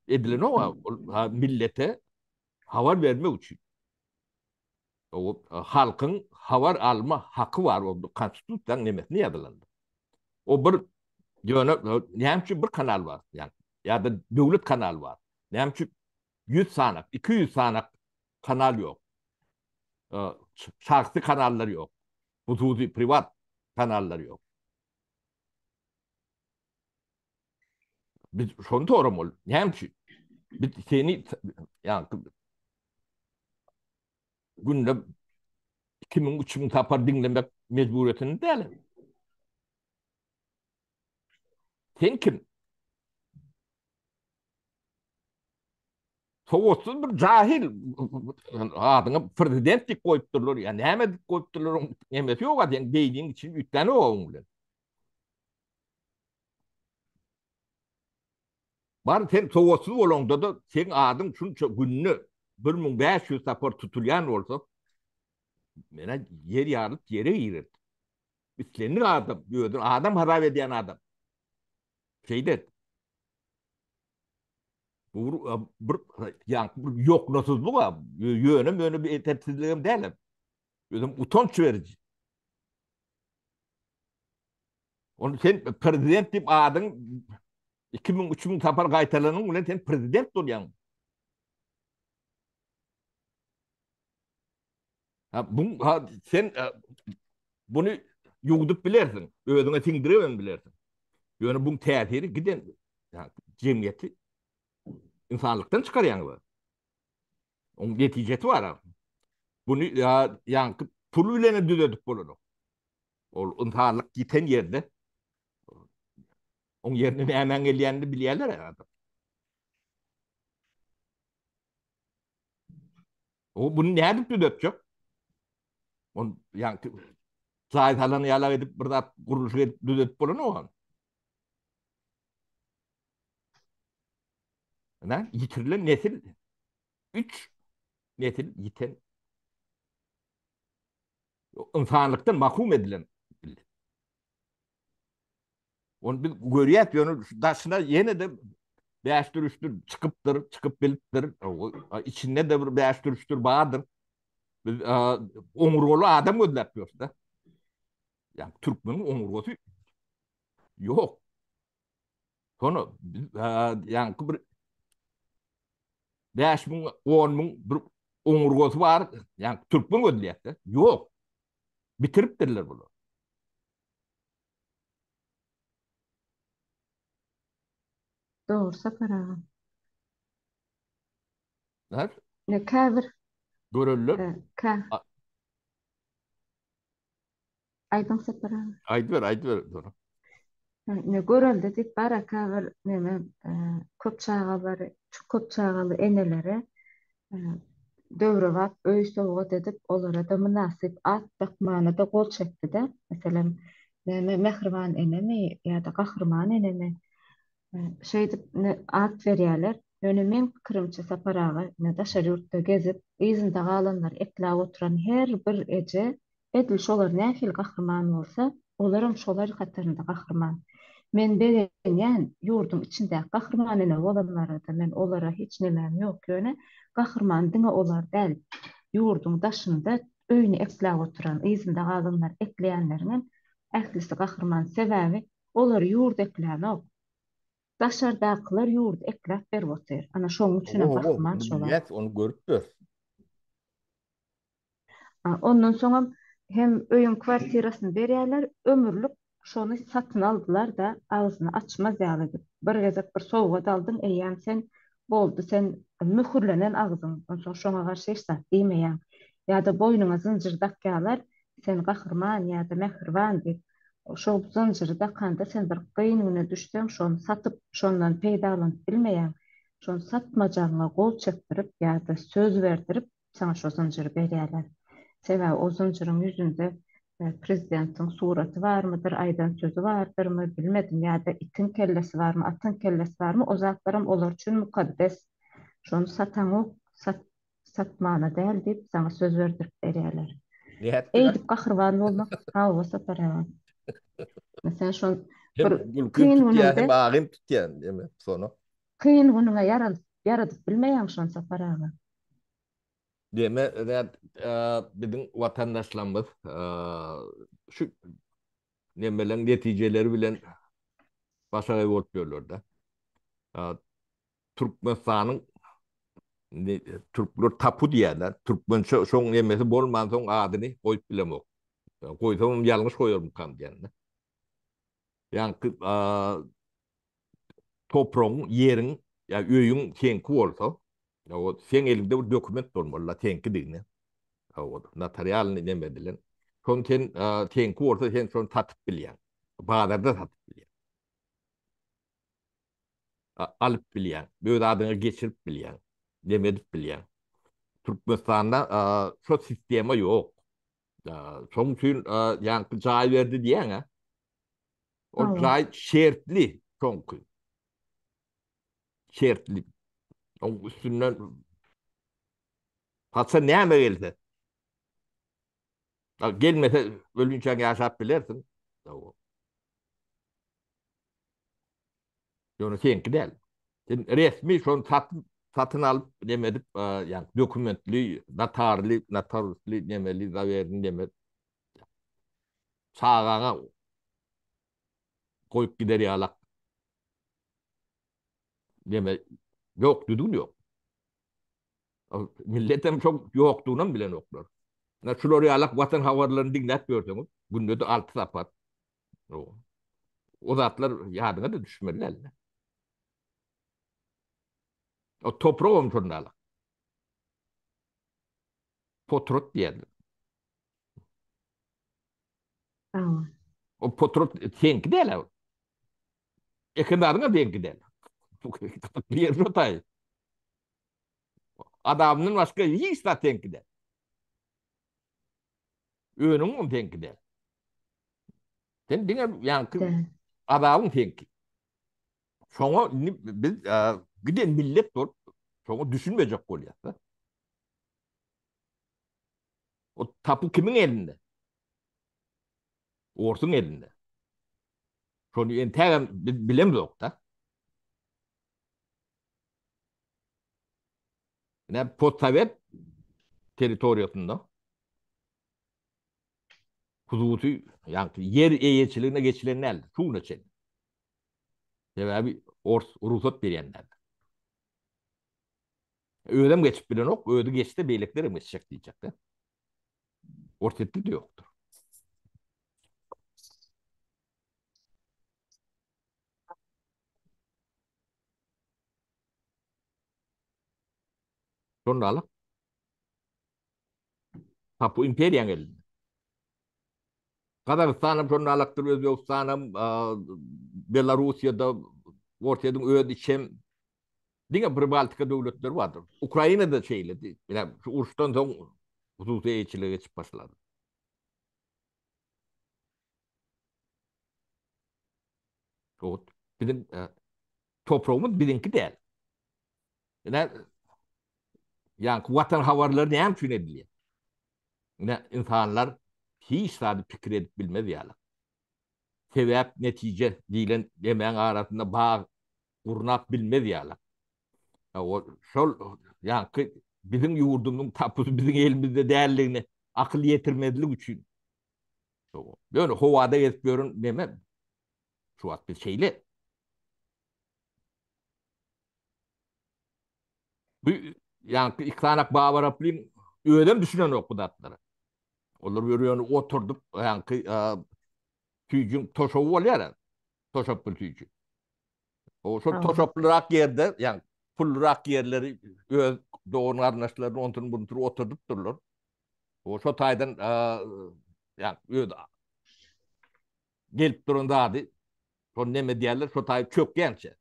Speaker 1: edilenok, ol millete habar bermek üçin. O halkyň habar alma haky bar, o konstitusiýanyň nemesinde ýazylandyr. O bir ýöne näme üçin bir kanal bar? Ýa ýa-da döwlet kanaly bar. Näme üçin 100 sanak, 200 sanak kanal ýok? Şahsy kanallar ýok. Hususy, privat kanallar ýok. Biz şony soramaly. Näme üçin? Biz seni ýa günde 2000 3000 sapar diňlemek mejburiýetinde däl. Sen kim? Sowatsyz bir jahil adyňa prezident diýip goýupdyrlar. Ýa näme diýip goýupdyrlar, oň nemesi ýok, seň beýniň içini üýtgänok oň bilen. Bar sen sowatsyz bolaňda-da seň adyň şunça günde 1500 sapar tutulýan bolsa, menä ýer ýarylyp ýere girerdi. Islendik adam, özüni adam hasap edýän adam şeýder. Bu bir ýaňky bir ýoknasyzlyk a, ýöne möne bir edepsizligem däl. Özem utanç beriji. Ony sen prezident diýip adyň 2000 3000 sapar gaýtalanyň bilen sen prezident bolýaň. Ha bu ha sen e, bunu ýuwdup bilersiň, özüňe siňdirip hem bilersiň. Ýöne buň täsiri giden ýa, jemgyýeti. Ynsanlykdan çykarýaňyz. Oň netijesi bar. Buny ýaňky pul bilen hem düzedip bolanok. Ol ynsanlyk ýiten ýerde oň ýerine nämäň gelýänini bilýärler adam. O bunu nädip düzetjek? On ýaňky jaý salan ýalak edip bir zat gurluşyk edip düzetip bolanok ony. Ine, ýitirilen nesil üç nesil ýiten ynsanlykdan mahrum edilen millet. Ony biz görýäs, ýöne daşyna ýene-de bäşdir üçdür çykypdyr, çykyp bilipdir. Içinde-de bir bäşdir üçdür bardyr. Biz oňurgaly adam gözläp ýörüs-de. Ýa türkmeniň oňurgasy ýok. Şony ýaňky bir 5000, 10000 bir oňurgasy bar, ýaňky türkmen gözleýär-de. Ýok. Bitiripdirler bular.
Speaker 2: Dogry Sapar aga. Ne? Ne käbir
Speaker 1: göreller.
Speaker 2: Kä. Aýdyň Sapar aga.
Speaker 1: Aýdyber, aýdyber. Dogry.
Speaker 2: Ne görelde diýip bar käbir neme köp çagalary, köp çagaly enelere döwrebap öý sowgat edip, olara-da mynasyp at dakmana-da gol çekdi-de. Meselem, näme Mähriban enemi ýa-da Gahryman enemi şeýdip at berýärler. Ýöne meň pikirimçe Sapar aga, ine daşary ýurtda gezip, yzynda galanlary ekläp oturan her bir eje Edil şolar nähili gahryman bolsa, olaram şolar hatarynda gahryman. Men begenýän, ýurduň içindäki gahryman ene bolanlara-da men olara hiç nemäm ýok, ýöne gahryman diňe olar däl, ýurduň daşynda öýüni ekläp oturan, yzynda galanlary ekleýänleriňem ählisi gahryman. Sebäbi olary ýurt eklänok. Daşardakylar ýurdy ekläp berip otyr. Ana şonuň üçinem gahryman
Speaker 1: Ony
Speaker 2: şolar.
Speaker 1: bilýäs, ony görüp ýörüs.
Speaker 2: Ondan soňam hem öýüň kwartirasyny berýärler, ömürlik şony satyn aldylar-da, agzyny açmaz ýaly edip. Bir gezek bir sowgat aldyň, eýýäm sen boldy, sen möhürlenen agzyň, onsoň şoňa garşy hiç zat diýmeýäň. Ýa-da boýnuňa zynjyr dakýarlar, sen gahryman ýa-da mähriban diýip. Şo zynjyry dakanda sen bir kyn güne düşseň, şony satyp, şondan peýdalanyp bilmeýäň. Şony satmajagyňa gol çekdirip ýa-da söz berdirip, saňa şo zynjyry berýärler. Sebäbi o zynjyryň ýüzünde prezidentiň suraty barmydyr, aýdan sözi bardyrmy, bilmedim, ýa-da itiň kellesi barmy, atyň kellesi barmy, o zatlaram olar üçin mukaddes. Şony sataňok, sat, satmana däl diýip, saňa söz berdirip berýärler.
Speaker 1: Nätdiler?
Speaker 2: Eýdip gahryman bolmak, hawa, Sapar aga. Meselem, şol
Speaker 1: Hem
Speaker 2: bir
Speaker 1: gülkim
Speaker 2: kyn
Speaker 1: tutýar,
Speaker 2: günüňde
Speaker 1: hem agym tutýar, diýmek, sona.
Speaker 2: Kyn günüňe ýaradyp bilmeýäň şony Sapar aga.
Speaker 1: Deme, biziň watandaşlarymyz şu nemeleň netijeleri bilen başagaý bolup ýörler-de. Türkmenistanyň türkler tapu diýýärler. Türkmençe şoň nemesi bolmansoň adyny goýup bilemok. Goýsamam ýalňyş goýarmykam diýýän-de. Ýaňky topragyň, ýeriň ýa öýüň seňki bolsa, o seň eliňde bir dokument bolmaly-da seňkidigini. O notarialnyý neme edilen. Şony sen seňki bolsa sen şony satyp bilýäň. Bazarda satyp bilýäň. Alyp bilýäň. Öz adyňa geçirip bilýäň. Neme edip bilýäň. Türkmenistanda şo sistema ýok. Şonuň üçin ýaňky jaý berdi diýýäň-ä. Ol jaý şertli soňky. Şertli. Oň üstünden haça näme gelse. Gelmese ölünçäň ýaşap bilersiň. Ýöne seňki däl. Sen resmi şony satyn satyn alyp neme edip, ýa dokumentli, notarly, notariusly nemeli, zawerni neme Çagaňa goýup gider ýalak neme ýok, düzgün ýok. Milletem şoň ýokdugynam bilenoklar. Na şular ýalak watan habarlaryny diňläp ýörseňiz, günde-de 6 sapar. O zatlar ýadyňa-da düşmeli däl. O topragam şonda. Potrat diýerler.
Speaker 2: Hawa.
Speaker 1: O potrat seňki däl. Eken zadyň seňki däl. Bir ýer şo Adamdan başga hiç zat seňki däl. Önüň hem seňki däl. Sen diňe ýaňky azabyň seňki. Şoňa indi biz giden millet bolup şoňa düşünmejek bolýas-da. O tapu kimiň elinde? Orsuň elinde. Şony entägem biz bilemzok-da. Ine postsowet territoriýasynda hususy, ýagny ýer eýeçiligine geçilen däldi, şu güne çenli. Sebäbi ors rugsat berýän däldi. Özem geçip bilenok, özi geçse beýlekiler hem geçjek diýjekde. Orsýetde de ýokdur. Şondalyk Tapu imperiýaň elinde. Gazagystanam şondalykdyr, Özbegistanam, Belarussiýada, Orsýetiň öz içem diňe Pribaltika döwletleri bardyr. Ukrainada şeýledi. Ine, şu uruşdan soň hususy eýeçilige geçip başlady. Ot. Biziň e, topragymyz biziňki däl. Ine, ýaňky watan habarlary näme üçin edilýär? Ine, insanlar hiç zady pikir edip bilmez ýaly. Sebäp, netije diýlen demäň arasynda bag gurnap bilmez ýaly. O şol ýaňky biziň ýurdumyzyň tapusy biziň elimizde däldigini akyl ýetirmezlik üçin. Ýöne howada gezip ýören neme? Şu wagt biz şeýle. Bu ýaňky iki sanak babaraplyň özem düşünenok bu zatlara. Olar ýörýäni oturdyp, ýaňky süýjüň toşaby bolýar. Toşaply süýji. O şol toşaplyrak ýerde, ýaňky pullurak ýerleri öz dogan garyndaşlaryny ontuny buntuny oturdyp durlar. O şo taýdan ýaňky öz gelip duran zady şony neme diýerler, şo taý çökýänçe.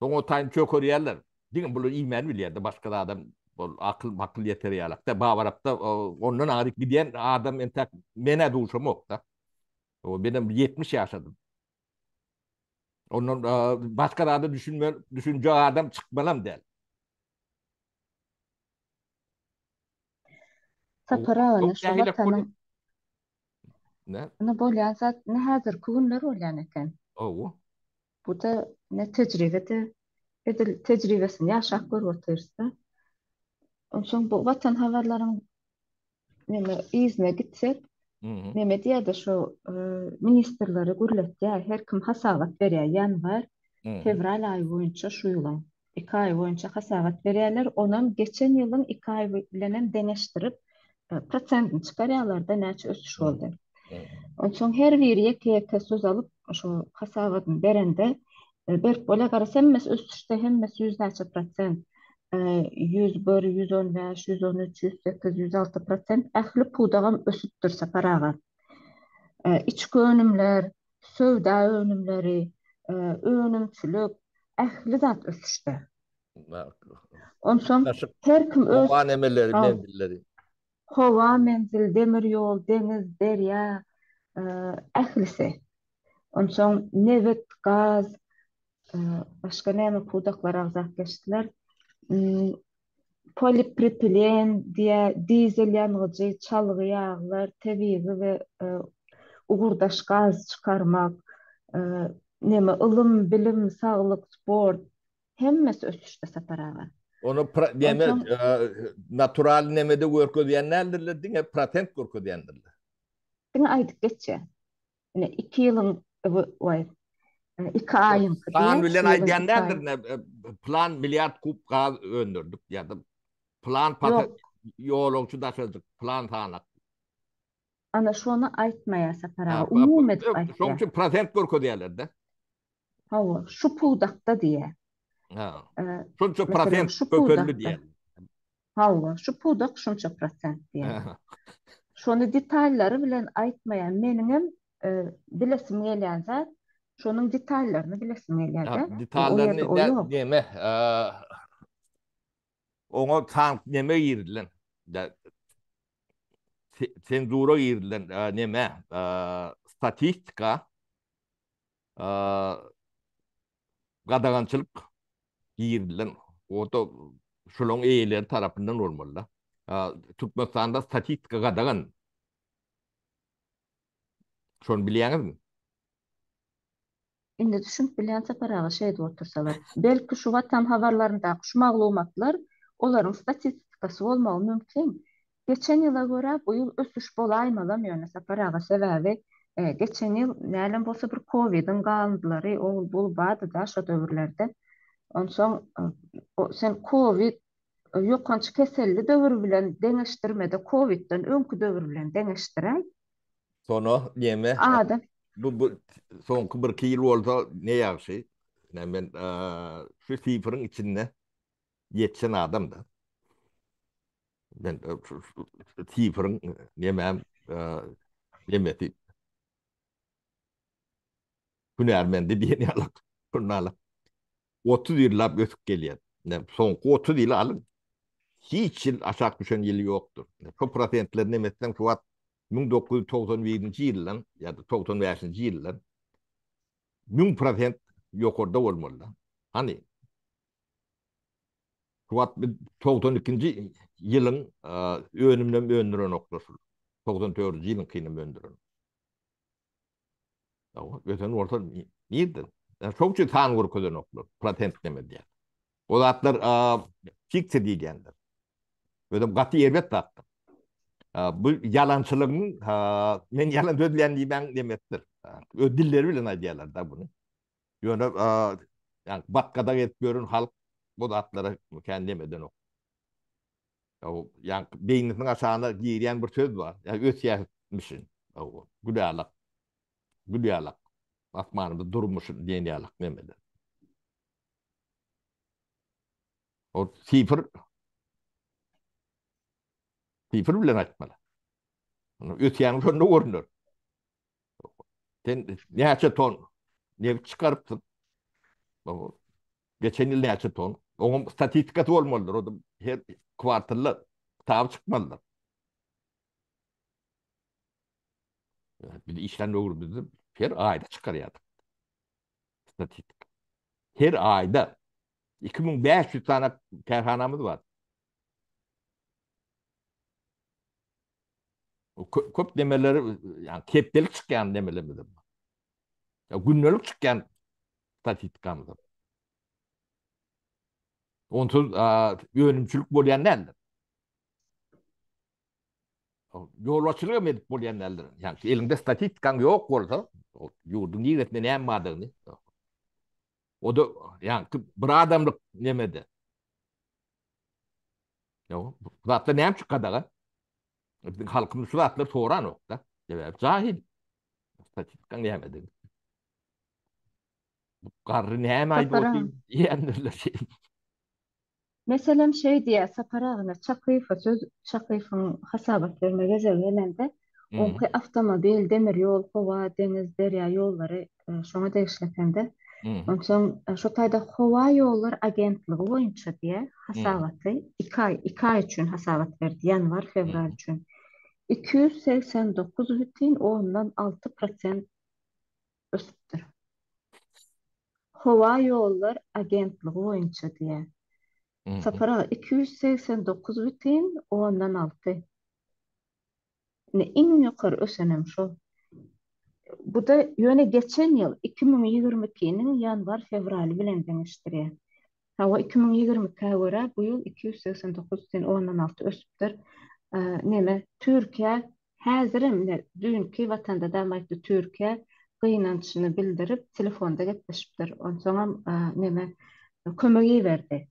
Speaker 1: Soň o taýyny çökerýärler. Diňe bular iýmäni bilýär-de, başga zadam ol akyl makyl ýeter ýalak-da. Babarapda ondan aňryk gidýän adam entäk men-ä duşamok-da. O menem 70 ýaşadym. Ondan başga zada düşünme, düşünjek adam çykmalam däl.
Speaker 2: Sapar aga, şu watanyň Ne? Ine bolýan zat ne häzirki günler bolýan eken.
Speaker 1: Hawa.
Speaker 2: Bu-da ne tejribe-de edil tejribesini ýaşap görüp otyrys-da. Onsoň bu Watan habarlaryň neme yzyna gitsek, neme diýýär-de şu e, ministrleri gürletýär, her kim hasabat berýär. Ýanwar, fewral aýy boýunça şu ýylyň iki aý boýunça hasabat berýärler. Onam geçen ýylyň iki aýy bilenem deňeşdirip e, prosentini çykarýarlar-da näçe ösüş boldy. Onsoň her biri ýeke-ýeke söz alyp, şu hasabatyny berende, e, berip bolýar, garaz hemmesi ösüşde, hemmesi ýüz näçe prosent, 101, 115, 113, 108, 106 prosent ähli pudagam ösüpdir Sapar aga. E, içki önümler, söwda önümleri, e, önümçilik, ähli zat ösüşde. Onsoň her kim öz
Speaker 1: Howa nemeleri, menzilleri.
Speaker 2: Howa menzil, demir ýol, deňiz, derýa, ählisi. Onsoň nebit, gaz, başga näme pudaklar agzap geçdiler. Polipropilen diýä, dizel ýangyjy, çalgy ýaglar, tebigy we ugurdaş gaz çykarmak, neme ylym, bilim, saglyk, sport, Hemmesi ösüşde Sapar aga.
Speaker 1: Ony neme natural nemede görkezýän däldirler, diňe prosent görkezýändirler.
Speaker 2: Diňe aýdyp geçýär. Ine 2 ýylyň waý 2 aýyňky
Speaker 1: diýýär. San bilen aýdýan däldir, plan milliard kub gaz öndürdik ýa-da plan ýolagçy daşadyk, plan sanak.
Speaker 2: Ana şony aýtmaýar Sapar aga, umumy edip aýtýar.
Speaker 1: Şoň üçin prosent görkezýärler-de.
Speaker 2: Hawa, şu pudakda diýýär.
Speaker 1: Ha. Şunça prosent köpeldi diýýär.
Speaker 2: Hawa, şu pudak şunça prosent diýýär. Şony detallary bilen aýtmaýar. Meniňem bilesim gelýän zat, şonuň detallaryny bilesim gelýär-de.
Speaker 1: Detallaryny neme, oňa tank neme girilen. Senzura girilen neme, statistika gadagançylyk girizilen o-da şolaryň eýeleri tarapyndan bolmaly-da. Türkmenistanda statistika gadagan. Şony bilýäňizmi?
Speaker 2: Indi düşünip bilýän Sapar aga şeýdip otursalar. Belki şu Watan habarlaryndaky şu maglumatlar olaryň statistikasy bolmagy mümkin. Geçen ýyla görä bu ýyl ösüş bolaýmalam ýöne Sapar aga sebäbi geçen ýyl nälem bolsa bir kowidiň galyndylary ol bul bardyda şo döwürlerde. Onsoň sen kowid ýokanç keselli döwür bilen deňeşdirmede kowidden öňki döwür bilen deňeşdiräý.
Speaker 1: Sona neme
Speaker 2: Adam
Speaker 1: bu bu soňky birki ýyl bolsa ne ýagşy. Men şu sifriň içinde ýetişen adam-da. Men sifriň nemäm nemesi hünärmendi diýen ýaly. Şundaly 30 ýyllap ösüp gelýär. Soňky 30 ýyly alyň. Hiç ýyl aşak düşen ýyly ýokdur. Şu prosentleri neme etseň şu wagt 1991-nji ýyldan ýa-da 95-nji ýyldan 1000% ýokarda bolmaly. Hany Şu wagt biz 92-nji ýylyň önüminem öndürenoklar şul. 94-nji ýylyňkyny öndüren. Ösen bolsa nirden? Şoň üçin san görkezenoklar, prosent neme diýýär. O zatlar fiksiýa diýilýändir. Özem gaty erbet zatdyr. Bu ýalançylygyň men ýalan sözleýän diýmäň demekdir. Öz dilleri bilen aýdýarlar da bunu. Ýöne ýa batgada gezip ýören halk bu zatlara kän nem edenok. Ýa beýnisiniň aşagyna girýän bir söz bar. Ýa ösýärmişin. Gül ýalak. Gül ýalak. Asmanymyz durmuşyn diýen ýalak nemeler. O sifr sifr bilen aýtmaly. Ösýäniň şonda görüner. Sen näçe ton nebit çykarypsyň? Geçen ýyl näçe ton? Onuň statistikasy bolmalydyr. O her kwartalda kitaby çykmalydyr. Biz işlän döwrümizde her aýda çykarýardyk. Statistika. Her aýda 2500 tane kärhanamyz bar. Köp nemeleri, ýani hepdelik çykýan nemelerimiz bar. Ya gündelik çykýan statistikamyz bar. Onsuz önümçilik bolýan däldir. Ýolbaşçylyk hem edip bolýan däldir. Ýani eliňde statistikaň ýok bolsa, ýurduň niresinde näme bardygyny o da ýani bir adamlyk nemede. Ýok, bu zatlar näme üçin gadagan? Biziň halkymyz şu zatlary soranok-da. Sebäbi jahil. Statistikaň nämedigini. Bu garry näme aýdyp otyr diýendirler.
Speaker 2: Meselem şeý diýýär Sapar agana Çakyýewe söz Çakyýewiň hasabat berme gezegi gelende oňky awtomobil, demir ýol, howa, deňiz, derýa ýollary şoňa degişli ekende. Onsoň şo taýda howa ýollar agentligi boýunça diýýär hasabaty iki aý iki aý üçin hasabat berdi ýanwar fewral üçin 289 bütin ondan 6 prosent ösüpdir. Howa ýollar agentligi boýunça diýýär. Sapar aga 289 bütin ondan 6. Indi iň ýokary ösenem şol. Bu-da ýöne geçen ýyl 2022-niň ýanwar-fewraly bilen deňeşdirýär. Hawa, 2022-ä görä bu ýyl 289 bütin ondan 6 ösüpdir. Neme, Türkiýe häzirem ine düýnki Watanda dam aýtdy, Türkiýe gynançyny bildirip telefonda gepleşipdir. Onsoňam neme kömek iberdi.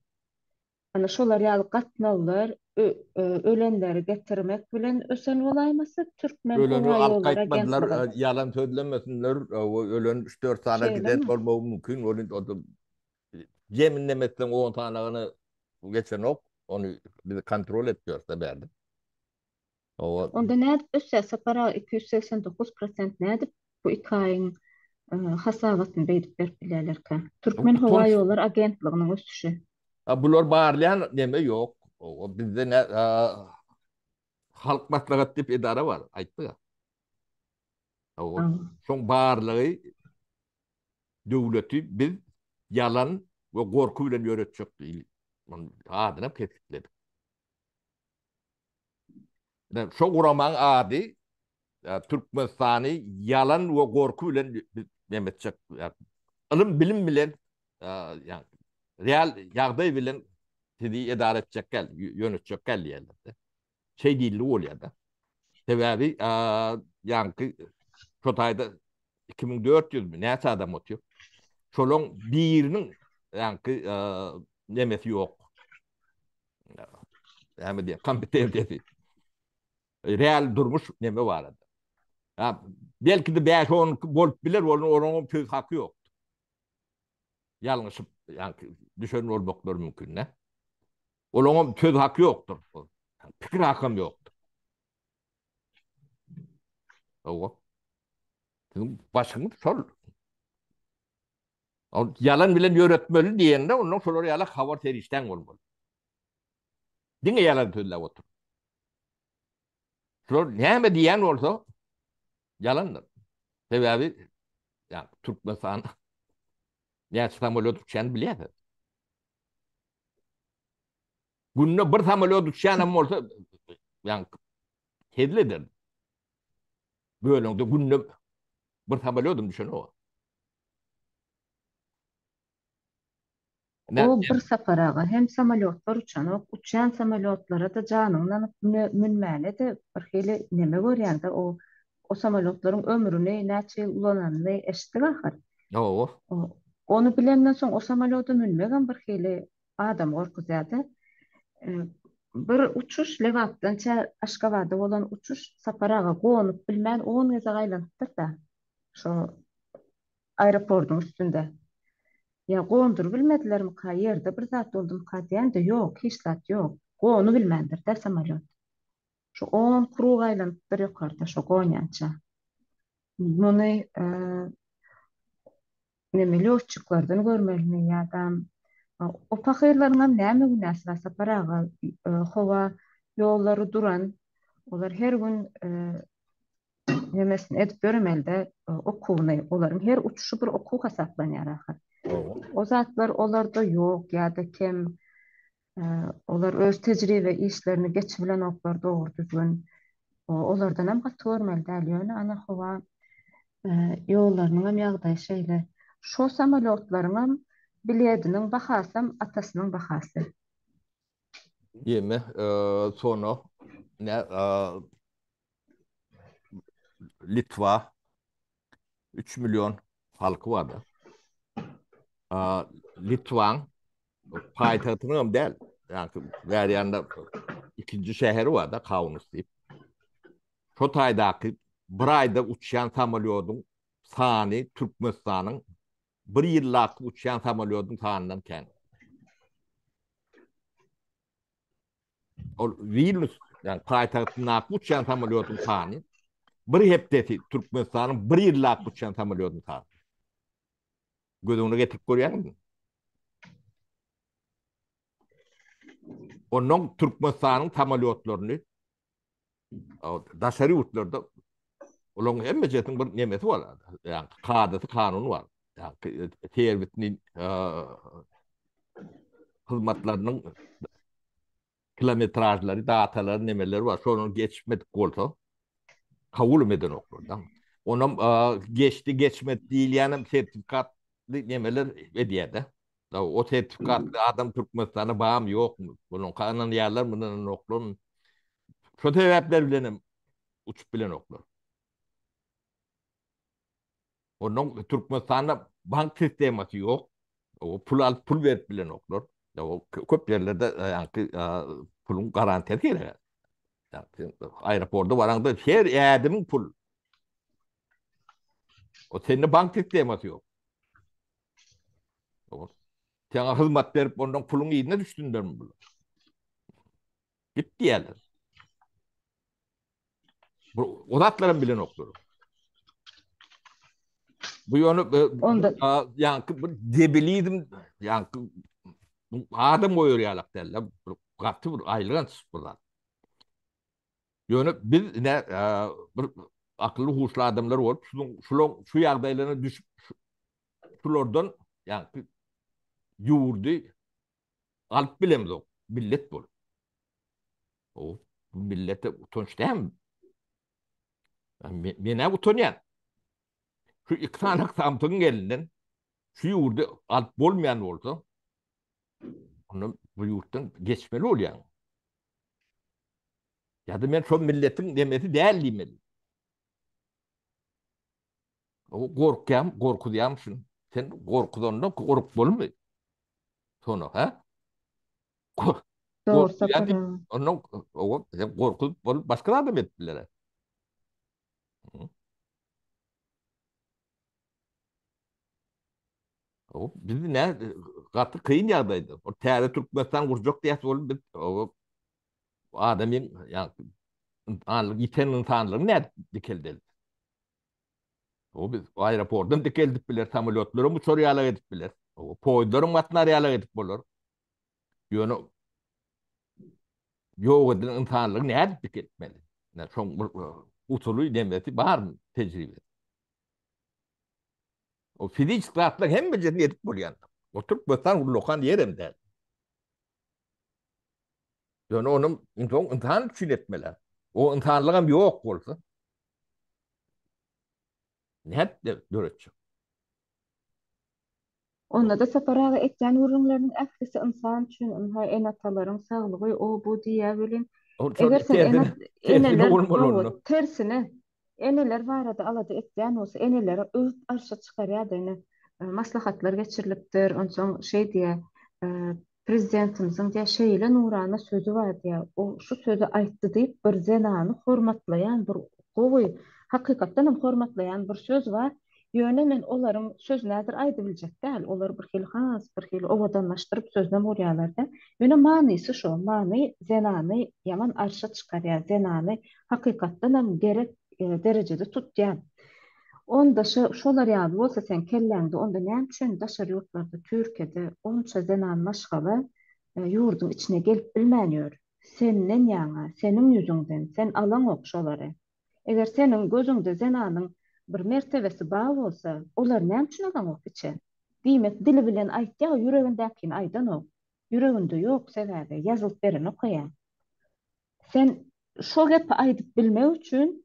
Speaker 2: Ana şolar ýaly gatnawlar ölenleri getirmek bilen ösen bolaýmasa Türkmen
Speaker 1: Öleni howa alyp ýollary gaýtmadylar, agentligi. ýalan sözlemesinler, ölen üç-dört sany giden Şeýlemi? bolmagy mümkin, ol indi o-da. Jemini etseň 10 sanagyny geçenok. Ony biz kontrol edip ýörse bärde.
Speaker 2: Owa. Onda nädip ösýär Sapar aga 289 prosent nädip bu iki aýyň hasabatyny beýdip berip bilýärlerkä? Türkmen howa ýollary agentliginiň ösüşi.
Speaker 1: A bular barlaýan neme ýok. Owa bizde ne Halk maslahat diýip edara bar, aýtdyk. Owa. Şoň barlygy döwleti biz ýalan we gorky bilen ýöretjek diýip, adyny hem kesgitledik. Şo guramaň ady Türkmenistany ýalan we gorky bilen neme etjek, ylym bilim bilen real ýagdaý bilen sizi edara etjek gel, ýönetjek gel diýerler. Şeý diýildi bolýar-da. Sebäbi ýaňky şo taýda 2400 mi näçe adam otyr. Şolaň biriniň ýaňky nemesi ýok. Näme diýen, kompetensiýasy. Real durmuş neme barada. Ha, belki de 5-10 bolup biler, onuň onuň söz haky ýok. Ýalňyşyp, ýa düşen bolmaklary mümkin, ne? Olaryň söz haky ýokdur. Pikir hakam ýokdur. Hawa. Siziň başyňyz şol. Ol ýalan bilen ýöretmeli diýende, ondan şolar ýaly habar serişdäň bolmaly. Diňe ýalan sözläp otur. Şolar näme diýen bolsa ýalandyr. Sebäbi ýa Türkmenistan näçe samolýot uçýany bilýärsiz. Günde bir samolýot uçýan hem bolsa, ýa hezil eder. Böleňde günde bir samolýodam düşenok.
Speaker 2: O bir Sapar aga hem samolýotlar uçanok, uçýan samolýotlara-da janyňy ynanyp münmäne-de bir hili neme görýäň-dä, o o samolýotlaryň ömrüni näçe ýyl ulananyny eşitdik ahyr.
Speaker 1: Hawa.
Speaker 2: Ony bilenden soň o samolýoda münmegem bir hili adamy gorkuzýar-da. Bir uçuş Lebapdan tä Aşgabada bolan uçuş Sapar aga gonup bilmän on gezek aýlanypdyr-da. Şo aeroportyň üstünde. Ýa gondurybilmedilermika, ýerde bir zat boldumyka diýende, ýok, hiç zat ýok. Gonubilmändir-dä samolýot. Şo on krug aýlanypdyr ýokarda şo gonýança. Muny neme lýotçiklerden görmelimi ýa-da o pahyrlaryňam näme günäsi bar Sapar aga, howa ýollary duran, olar her gün nemesini edip ýöremeli-de okuwyny. Olaryň her uçuşy bir okuw hasaplanýar ahyr. O zatlar olarda ýok ýa-da kem. Olar öz tejribe işlerini geçibilenoklar dogry düzgün. Olardanam gaty görmeli däl. Ýöne ana howa ýollarynyňam ýagdaýy şeýle. Şo samolýotlaryňam bilediniň bahasam atasynyň bahasy.
Speaker 1: Ýeme, sona ne Litwa 3 million halky bar da. Litwaň paýtagtynyň hem däl. Ýa-ni bärýände ikinji şäheri bar da, Kaunas diýip. Şo taýdaky bir aýda uçýan samolýodyň sany Türkmenistanyň bir ýyldaky uçýan samolýodyň sanyndan kän. Ol Wilnus, ýagny paýtagtyndaky uçýan samolýotyň sany bir hepdesi Türkmenistanyň bir ýyldaky uçýan samolýotyň sany. Göz öňüne getirip görýäňizmi? Ondan Türkmenistanyň samolýotlaryny daşary ýurtlarda olaryň hemmejesiniň bir nemesi bar. Ýagny kadasy, kanuny bar. Ýagny serwisini hyzmatlarynyň kilometražlary, datalary, nemeleri bar. Şony geçmedik bolsa kabul hem edenoklar da. Onam geçdi, geçmedi diýilýänem sertifikatly nemeler edýär-de. O sertifikatly adam Türkmenistanda barmy, ýokmy? Bunuňka ynanýarlarmy, ynananoklarmy? Şo sebäpler bilen hem uçup bilenoklar. Ondan Türkmenistanda bank sistemasy ýok. O pul alyp pul berip bilenoklar. O köp ýerlerde ýaňky puluň garantiýasy gerek. Aeroporta baraňda her ädimiň pul. O sende bank sistemasy ýok. Saňa hyzmat berip ondan puluň yzyna düşsünlermi bular? Git diýerler. Bu o zatlaram bilenoklar. Bu ýöne e,
Speaker 2: Onda
Speaker 1: ýaňky bir debilizm, ýaňky adam goýar ýalak däl. Bir gaty bir aýylganç bir zat. Ýöne biz ne bir akylly huşly adamlar bolup şunuň şulaň şu ýagdaýlaryna düşüp şulardan ýaňky ýurdy alyp bilemzok millet bolup. O bu millete utanç dälmi? Men-ä utanýan. Şu iki sany samsygyň elinden şu ýurdy alyp bolmaýan bolsa, onda bu ýurtdan geçmeli bolýaň. Ýa-da men şo milletiň nemesi däl diýmeli. O gorkýam, gorkuzýam şun. Sen gorkuzanda gorkup bolmy? Sona, ha?
Speaker 2: Dogry Sapar aga.
Speaker 1: Ondan o sen gorkuzyp bolup başga adam edip biler. O biz ne gaty kyn ýagdaýda. O täze Türkmenistan gurjak diýäs bolup biz o adamyň ýa ynsanlyk ýiten ynsanlygyny nädip dikeldeli? O biz aeroportdan dikeldip biler, samolýotlaram uçar ýalak edip biler. O poýezdlaram gatnar ýalak edip bolar. Ýöne ýok edilen ynsanlygy nädip dikeltmeli? Ine şoň bir usuly nemesi barmy, tejribesi? O fiziki zatlaryň hemmejesini edip bolýan. O Türkmenistan ullakan ýerem däl. Ýöne onuň ynsan ynsan üçin etmeli. O ynsanlygam ýok bolsa nädip döretjek?
Speaker 2: Onda-da Sapar aga etýän gürrüňleriniň ählisi ynsan üçin, ynha ene-atalaryň saglygy o-bu diýýär welin, eger sen ene eneler hawa, tersine, eneler barada alada etýän bolsa, eneleri öwüp arşa çykarýar-da ine, maslahatlar geçirilipdir, onsoň şeý diýýär, Prezidentimiziň diýýär, şeýle nurana sözi bar diýýär, o şu sözi aýtdy diýip bir zenany hormatlaýan bir gowy, hakykatdan hem hormatlaýan bir söz bar. Ýöne men olaryň sözüni häzir aýdybiljek däl. Olar bir hili has bir hili owadanlaşdyryp sözlem gurýarlar-da. Ýöne manysy şo, many zenany ýaman arşa çykarýar, zenany hakykatdan hem gerek derejede tutýar. Onda şo şolar ýaly bolsa seň kelläňde onda näme üçin daşary ýurtlarda Türkiýede onça zenan maşgala ýurduň içine gelip bilmän ýör? Senden ýaňa, seniň ýüzüňden, sen alaňok şolary. Eger seniň gözüňde zenanyň bir mertebesi bar bolsa, olary näme üçin alaňok içe? Diýmek dili bilen aýtýa ýüregindäkini aýdanok. Ýüreginde ýok sebäbi ýazylyp beren okaýa. Sen şo gepi aýdyp bilmek üçin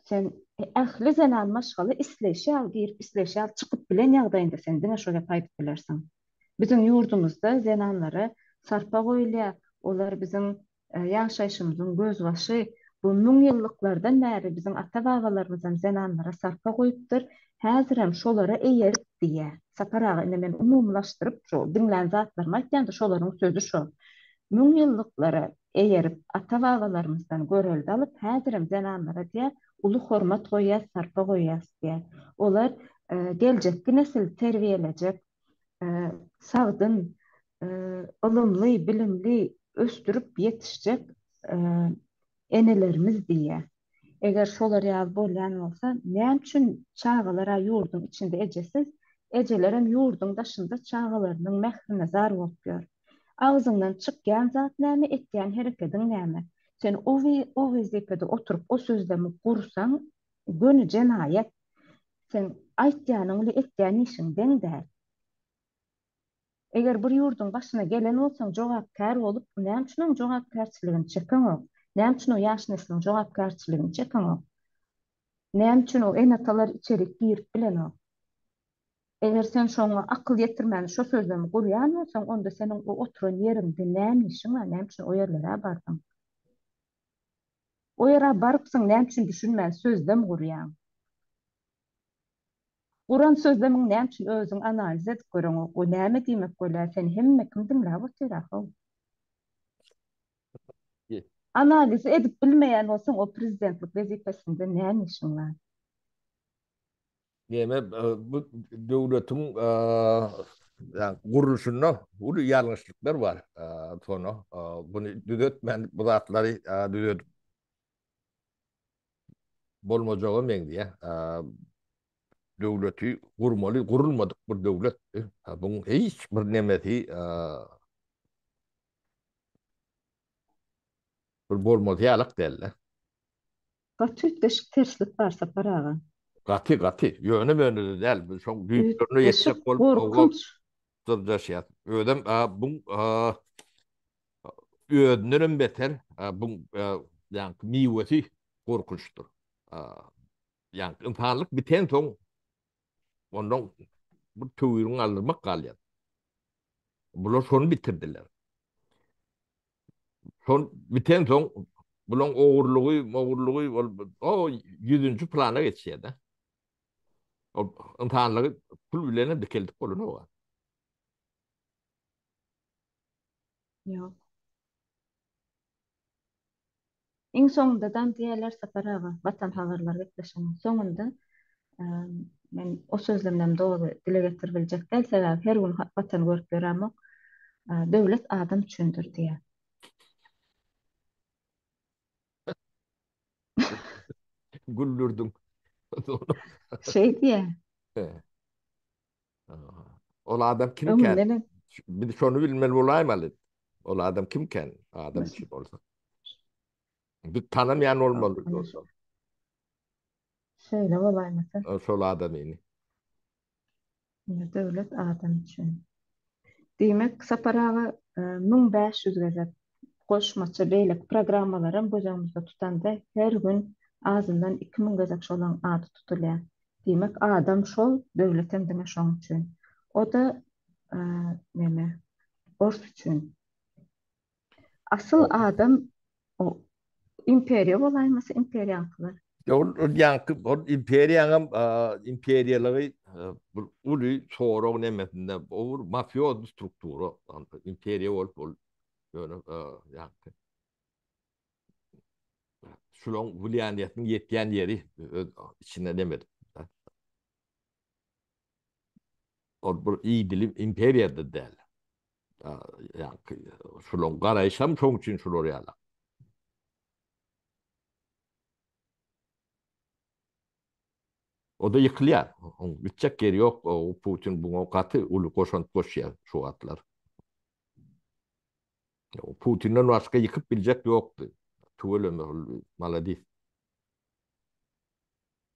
Speaker 2: Sen ähli zenan maşgala isleýşi ýaly girip, isleýşi ýaly çykyp bilen ýagdaýynda sen diňe şo gepi aýdyp bilersiň. Biziň ýurdumyzda zenanlara sarpa goýulýar, olar biziň ýaşaýşymyzyň gözbaşy. Bu müňýyllyklardan bäri biziň ata-babalarymyzam zenanlara sarpa goýupdyr, häzirem şolara eýerip diýýär. Sapar aga indi men umumylaşdyryp şo diňlän zatlarymy aýtýan-da şolaryň sözi şo. Müňýyllyklara eýerip, ata-babalarymyzdan görelde alyp, häzirem zenanlara diýýär, uly hormat goýýas, sarpa goýýas diýýär. Olar geljekki nesili terbiýelejek, sagdyn, ylymly, bilimli ösdürip ýetişjek enelerimiz diýýär. Eger şolar ýaly bolýan bolsa, näme üçin çagalar-a ýurduň içinde ejesiz, ejelerem ýurduň daşynda çagalarynyň mährine zar bolup ýör? Agzyňdan çykýan zat näme, etýän herekediň näme? Sen o o wezipede oturyp o sözlemi gursaň, göni jenaýat. Seň aýtýanyň bilen etýän işiň deň däl. Eger bir ýurduň başyna gelen bolsaň jogapkär bolup, näme üçin oň jogapkärçiligini çekeňok? Näme üçin o ýaş nesliň jogapkärçiligini çekeňok? Näme üçin o ene-atalar içerik girip bilenok? Eger sen şoňa akyl ýetirmän şo sözlemi gurýan bolsaň, onda seniň o oturan ýeriňde näme işiň bar, näme üçin o ýerlere bardyň? O ýere barypsyň, näme üçin düşünmän sözlem gurýaň? Guran sözlemiň näme üçin özüň analiz edip göreňok, o näme diýmek bolýar, seni hemme kim diňläp otyr-a-how. Analizi edip bilmeýän bolsaň, o prezidentlik wezipesinde näme işiň bar?
Speaker 1: Neme bu döwletiň. ýa gurluşynda uly ýalňyşlyklar bar. Sona buny düzetmän bu zatlary düzedip bolmajaga meňzeýär. Döwleti gurmaly, gurulmadyk bir döwlet. Buň hiç bir nemesi bir bolmazy ýalak däldi.
Speaker 2: Gaty üýtgeşik terslik bar Sapar aga.
Speaker 1: Gaty gaty. Ýöne möne-de däl. Biz şoň düýplerine ýetjek
Speaker 2: Üýtgeşik
Speaker 1: bolup
Speaker 2: gorkunç.
Speaker 1: dyrjaşýas. Özem buň özündenem beter buň ýaňky miwesi gorkunçdyr. Ýaňky ynsanlyk bitensoň ondan bir töwiriňi aldyrmak galýar. Bular şony bitirdiler. Şol bitensoň bulaň ogurlygy, mogurlygy ol o ýüzünji plana geçýär-de. Ol ynsanlygy pul bilenem dikeldip bolanok.
Speaker 2: Ýok. Iň soňundadam diýerler Sapar aga, Watan habarlary gepleşiginiň soňunda men o sözlemnem doly dile getirip biljek däl, sebäbi her gün Watany görüp ýörämok. Döwlet adam üçindir diýýär.
Speaker 1: Güldürdiň.
Speaker 2: Şeý diýýär.
Speaker 1: Ol adam kimkä? Biz şony bilmeli bolaýmaly. Ol adam kimken? Adam üçin bolsa. Biz tanamaýan bolmaly dostlar.
Speaker 2: Şeýle bolaýmasa.
Speaker 1: Şol adamyny.
Speaker 2: Döwlet adam üçin. Diýmek, Sapar aga 1500 gezek goşmaça beýleki programmalaram göz öňümizde tutanda her gün azyndan 2000 gezek şolaň ady tutulýar. Diýmek, adam şol, döwletem diňe şoň üçin. O-da neme, ors üçin. Asyl adam o imperiýa bolaýmasa imperiýaňkylar.
Speaker 1: Ol ýaňky ol imperiýaňam imperiýalygy bir uly sorag nemesinde o bir mafioz struktura imperiýa bolup ol ýöne ýaňky şulaň wliýaniýasynyň ýetýän ýeri öz içinde neme edip. Ol bir idili imperiýada däl. Ýaňky şulaň garaýşam şoň üçin şular ýaly. O-da ýykylýar. Oň gitjek ýeri ýok. O Putin buňa gaty uly goşant goşýar şu wagtlar. Putinden başga ýykyp biljek ýokdy. Tüweleme ol maladis.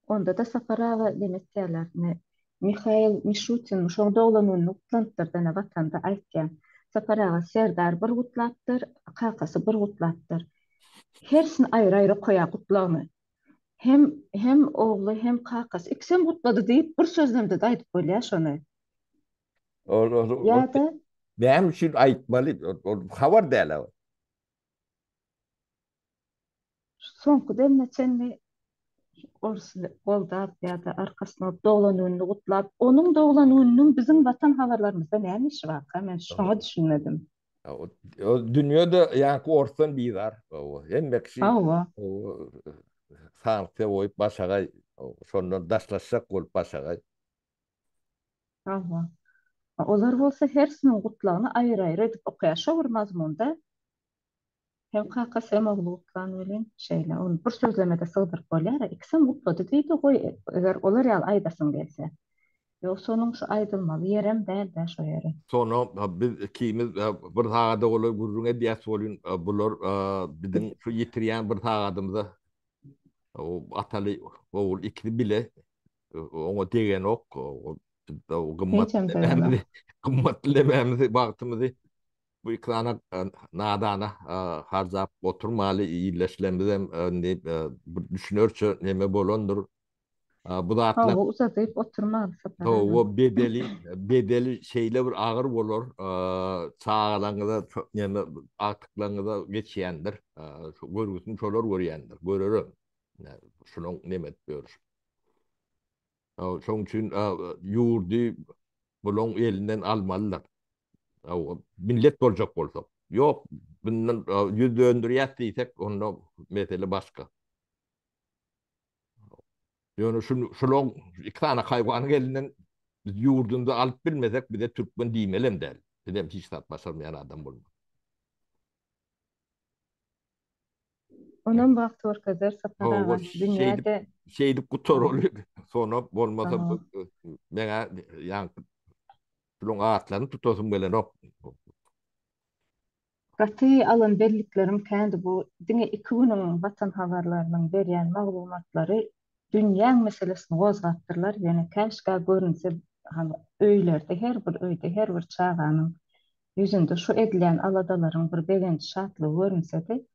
Speaker 2: Onda-da Sapar aga neme etýärler, ine, Mihail Mişutin şoň doglan gününi gutlanypdyr-da, ine, Watanda aýtýar. Sapar aga Serdar bir gutlapdyr, kakasy bir gutlapdyr. Hersini aýry-aýry okaýar gutlagyny. Hem, hem ogly, hem kakasy, ikisem gutlady diýip, bir sözlemde-de aýdyp bolýar şony.
Speaker 1: Ol, ol, ol,
Speaker 2: Ýa-da.
Speaker 1: Näme üçin aýtmaly? Ol habar däl-ä.
Speaker 2: Soňky demine çenli orsy goldap ýa-da arkasyna bolup doglan gününi gutlap, onuň doglan gününiň biziň Watan habarlarymyzda näme işi barka, men şoňa düşünmedim.
Speaker 1: O dünýede ýaňky orsdan bizar. Hemme kişi
Speaker 2: Hawa.
Speaker 1: Sanksiýa goýup başagaý, şondan daşlaşjak bolup başagaý.
Speaker 2: Hawa. Olar bolsa hersiniň gutlagyny aýry-aýry edip okaýar. Şo bir mazmunda. Hem kakasy hem ogly gutlan welin şeýle ony bir sözlemede sygdyryp bolýara ikisem gutlady diýdi goý eger olar ýaly aýdasyň gelse. Ýogsa onuň şu aýdylmaly ýerem däl-dä şo ýeri.
Speaker 1: Soňra biz ikimiz bir sagada golaý gürrüň edýäs welin bular biziň şu ýitirýän bir sagadymyza ataly ogul ikisi bile oňa degenok
Speaker 2: Hiçem degenok.
Speaker 1: Gymmatly lemämizi wagtymyzy Bu ekrana nadana harjap oturmaly illeşlemizem indi bir düşünerçe neme bolandyr. Bu zatlar
Speaker 2: Hawa uzadyp oturmaly Sapar aga.
Speaker 1: Hawa bedeli bedeli şeýle bir agyr bolar. Çagalaryňyza neme agtyklaryňyza geçýändir. Şu görgüsini şolar görýändir. Görerem. Şunuň neme edip ýörüşi. Şoň üçin ýurdy bulaň elinden almalydyr. Millet boljak bolsak. Ýok, bundan ýüz döndürýäs diýsek, onda mesele başga. Ýöne şu şulaň iki sany haýwanyň elinden. Biz ýurdumyzy alyp bilmesek bize türkmen diýmelem däl. Bizem hiç zat başarmaýan adam bolmaly.
Speaker 2: Onam wagt görkezer Sapar
Speaker 1: Hawa,
Speaker 2: aga.
Speaker 1: şeýdip
Speaker 2: Dünýä-de
Speaker 1: şeýdip gutaraly. Sona bolmasa
Speaker 2: Aha.
Speaker 1: meňä ýaňky şulaň atlaryny tutasym gelenok.
Speaker 2: Gaty alan belliklerim kändi bu diňe iki günüň Watan habarlarynyň berýän maglumatlary dünýäň meselesini gozgapdyrlar ýöne käşgä görünse hany öýlerde her bir öýde her bir çaganyň ýüzünde şu edilýän aladalaryň bir begenç şatlygy görünsedi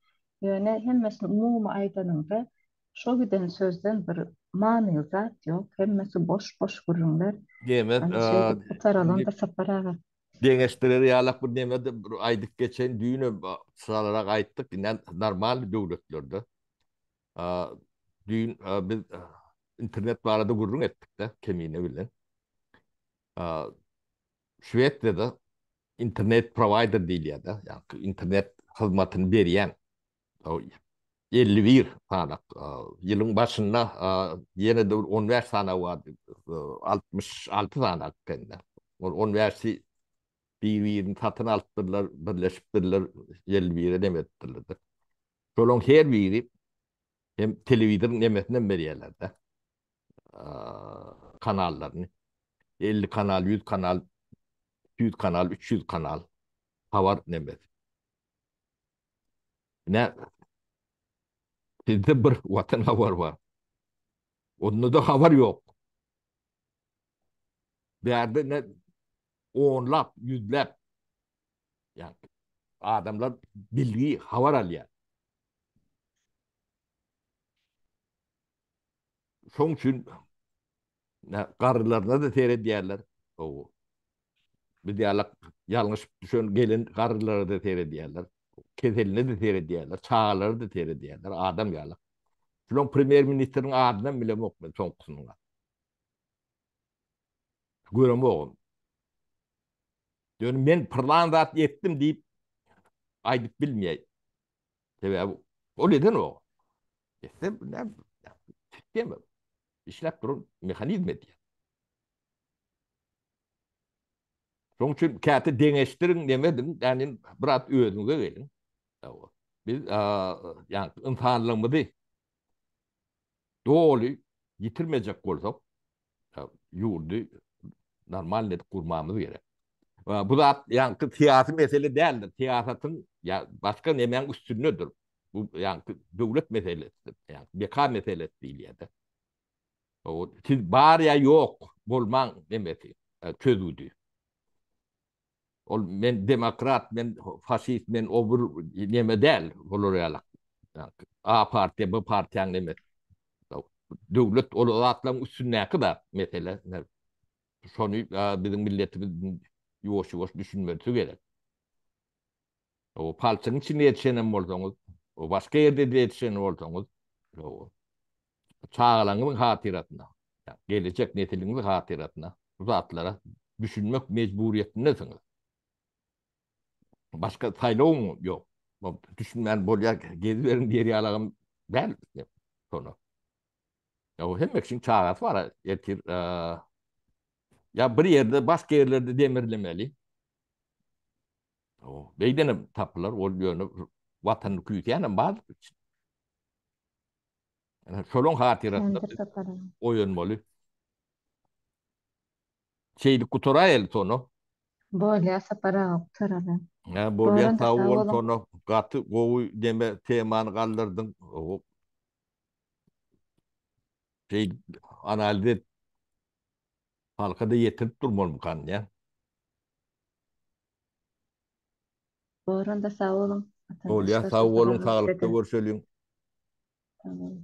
Speaker 2: ýöne hemmesini umumy aýdanyňda şo giden sözden bir manyly zat ýok hemmesi boş boş gürrüňler
Speaker 1: Diýmez,
Speaker 2: ana şeýdip
Speaker 1: indi
Speaker 2: gutaralanda Sapar aga.
Speaker 1: Deňeşdirer ýalak bir neme-de bir aýdyp geçeýin, düýnem çalarak aýtdyk, ine normal döwletlerde düýn biz internet barada gürrüň etdik-de Kemine bilen. Şwesiýada internet prowaýder diýilýär-de, ýagny internet hyzmatyny berýän 51 sany ýylyň başynda ýene-de bir 15 sany bardy, 66 sany ekende. Ol 15-si bir-birini satyn alypdyrlar, birleşipdirler, 51-e neme edipdirler. Şolaryň her biri hem telewizoryň nemesini hem berýärler-de. Kanallaryny. 50 kanal, 100 kanal, 200 kanal, 300 kanal habar nemesi. Ne sizde bir watan habar bar. Onda-da habar ýok. Bärde ne onlap, ýüzläp ýa adamlar bilgi, habar alýar. Şoň üçin garrylaryna-da seredýärler. O biz ýalak ýalňyşyp düşen gelen garrylara-da seredýärler. Keseline-de seredýärler, çagalara-da seredýärler, adam ýalak. Şulaň premýer-ministriň adynam bilemok men soňkusynyň. Göremogam. Ýöne men pylan zat etdim diýip aýdyp bilmeýär. Sebäbi ol edenok. Etse näme? Sistema işläp duran mehanizm edýär. Şonuň üçin käte deňeşdiriň neme ediň, ýagny biraz özüňize geliň. Biz ýagny ynsanlygymyzy doly ýitirmejek bolsak, ýurdy normal edip gurmamyz gerek. Bu zat ýaňky syýasy mesele däldir. Syýasatyň ýa başga nemäň üstündedir. Bu ýaňky döwlet meselesidir. Ýa beka meselesi diýilýär-de. O siz bar ýa ýok bolmaň nemesi, çözgüdi. Ol men demokrat, men faşist, men o bir neme däl, olar ýaly. A partiýa, B partiýaň nemesi. Döwlet ol zatlaryň üstündäki zat mesele. Şony biziň milletimiz ýuwaş-ýuwaş düşünmesi gerek. O palçygyň içinde ýetişenem bolsaňyz, o başga ýerde ýetişen bolsaňyz, o çagalaryňyzyň hatyrasyna, gelejek nesiliňiziň hatyrasyna bu zatlara düşünmek mejburyýetindesiňiz. Başga saýlawyň ýok. Düşünmän bolýar, geziberiň diýer ýalagam däl şona. Ýa hemme kişiň çagasy bar, ertir ýa bir ýerde, başga ýerlerde demirlemeli. O, beýdenem tapylar, ol ýöne watanyny küýseýänem bar. Şolaň hatyrasyna oýanmaly. Şeýdip gutaraýaly sona.
Speaker 2: Bolýar Sapar aga gutaraly.
Speaker 1: Hä bolýar sag bol sona gaty gowy neme temany galdyrdyň. Şeýdip analiz et. Halka-da ýetirip durmalymykan diýýän.
Speaker 2: Bor onda sag boluň.
Speaker 1: Bolýar sag boluň saglykda görşeliň.
Speaker 2: Sag boluň.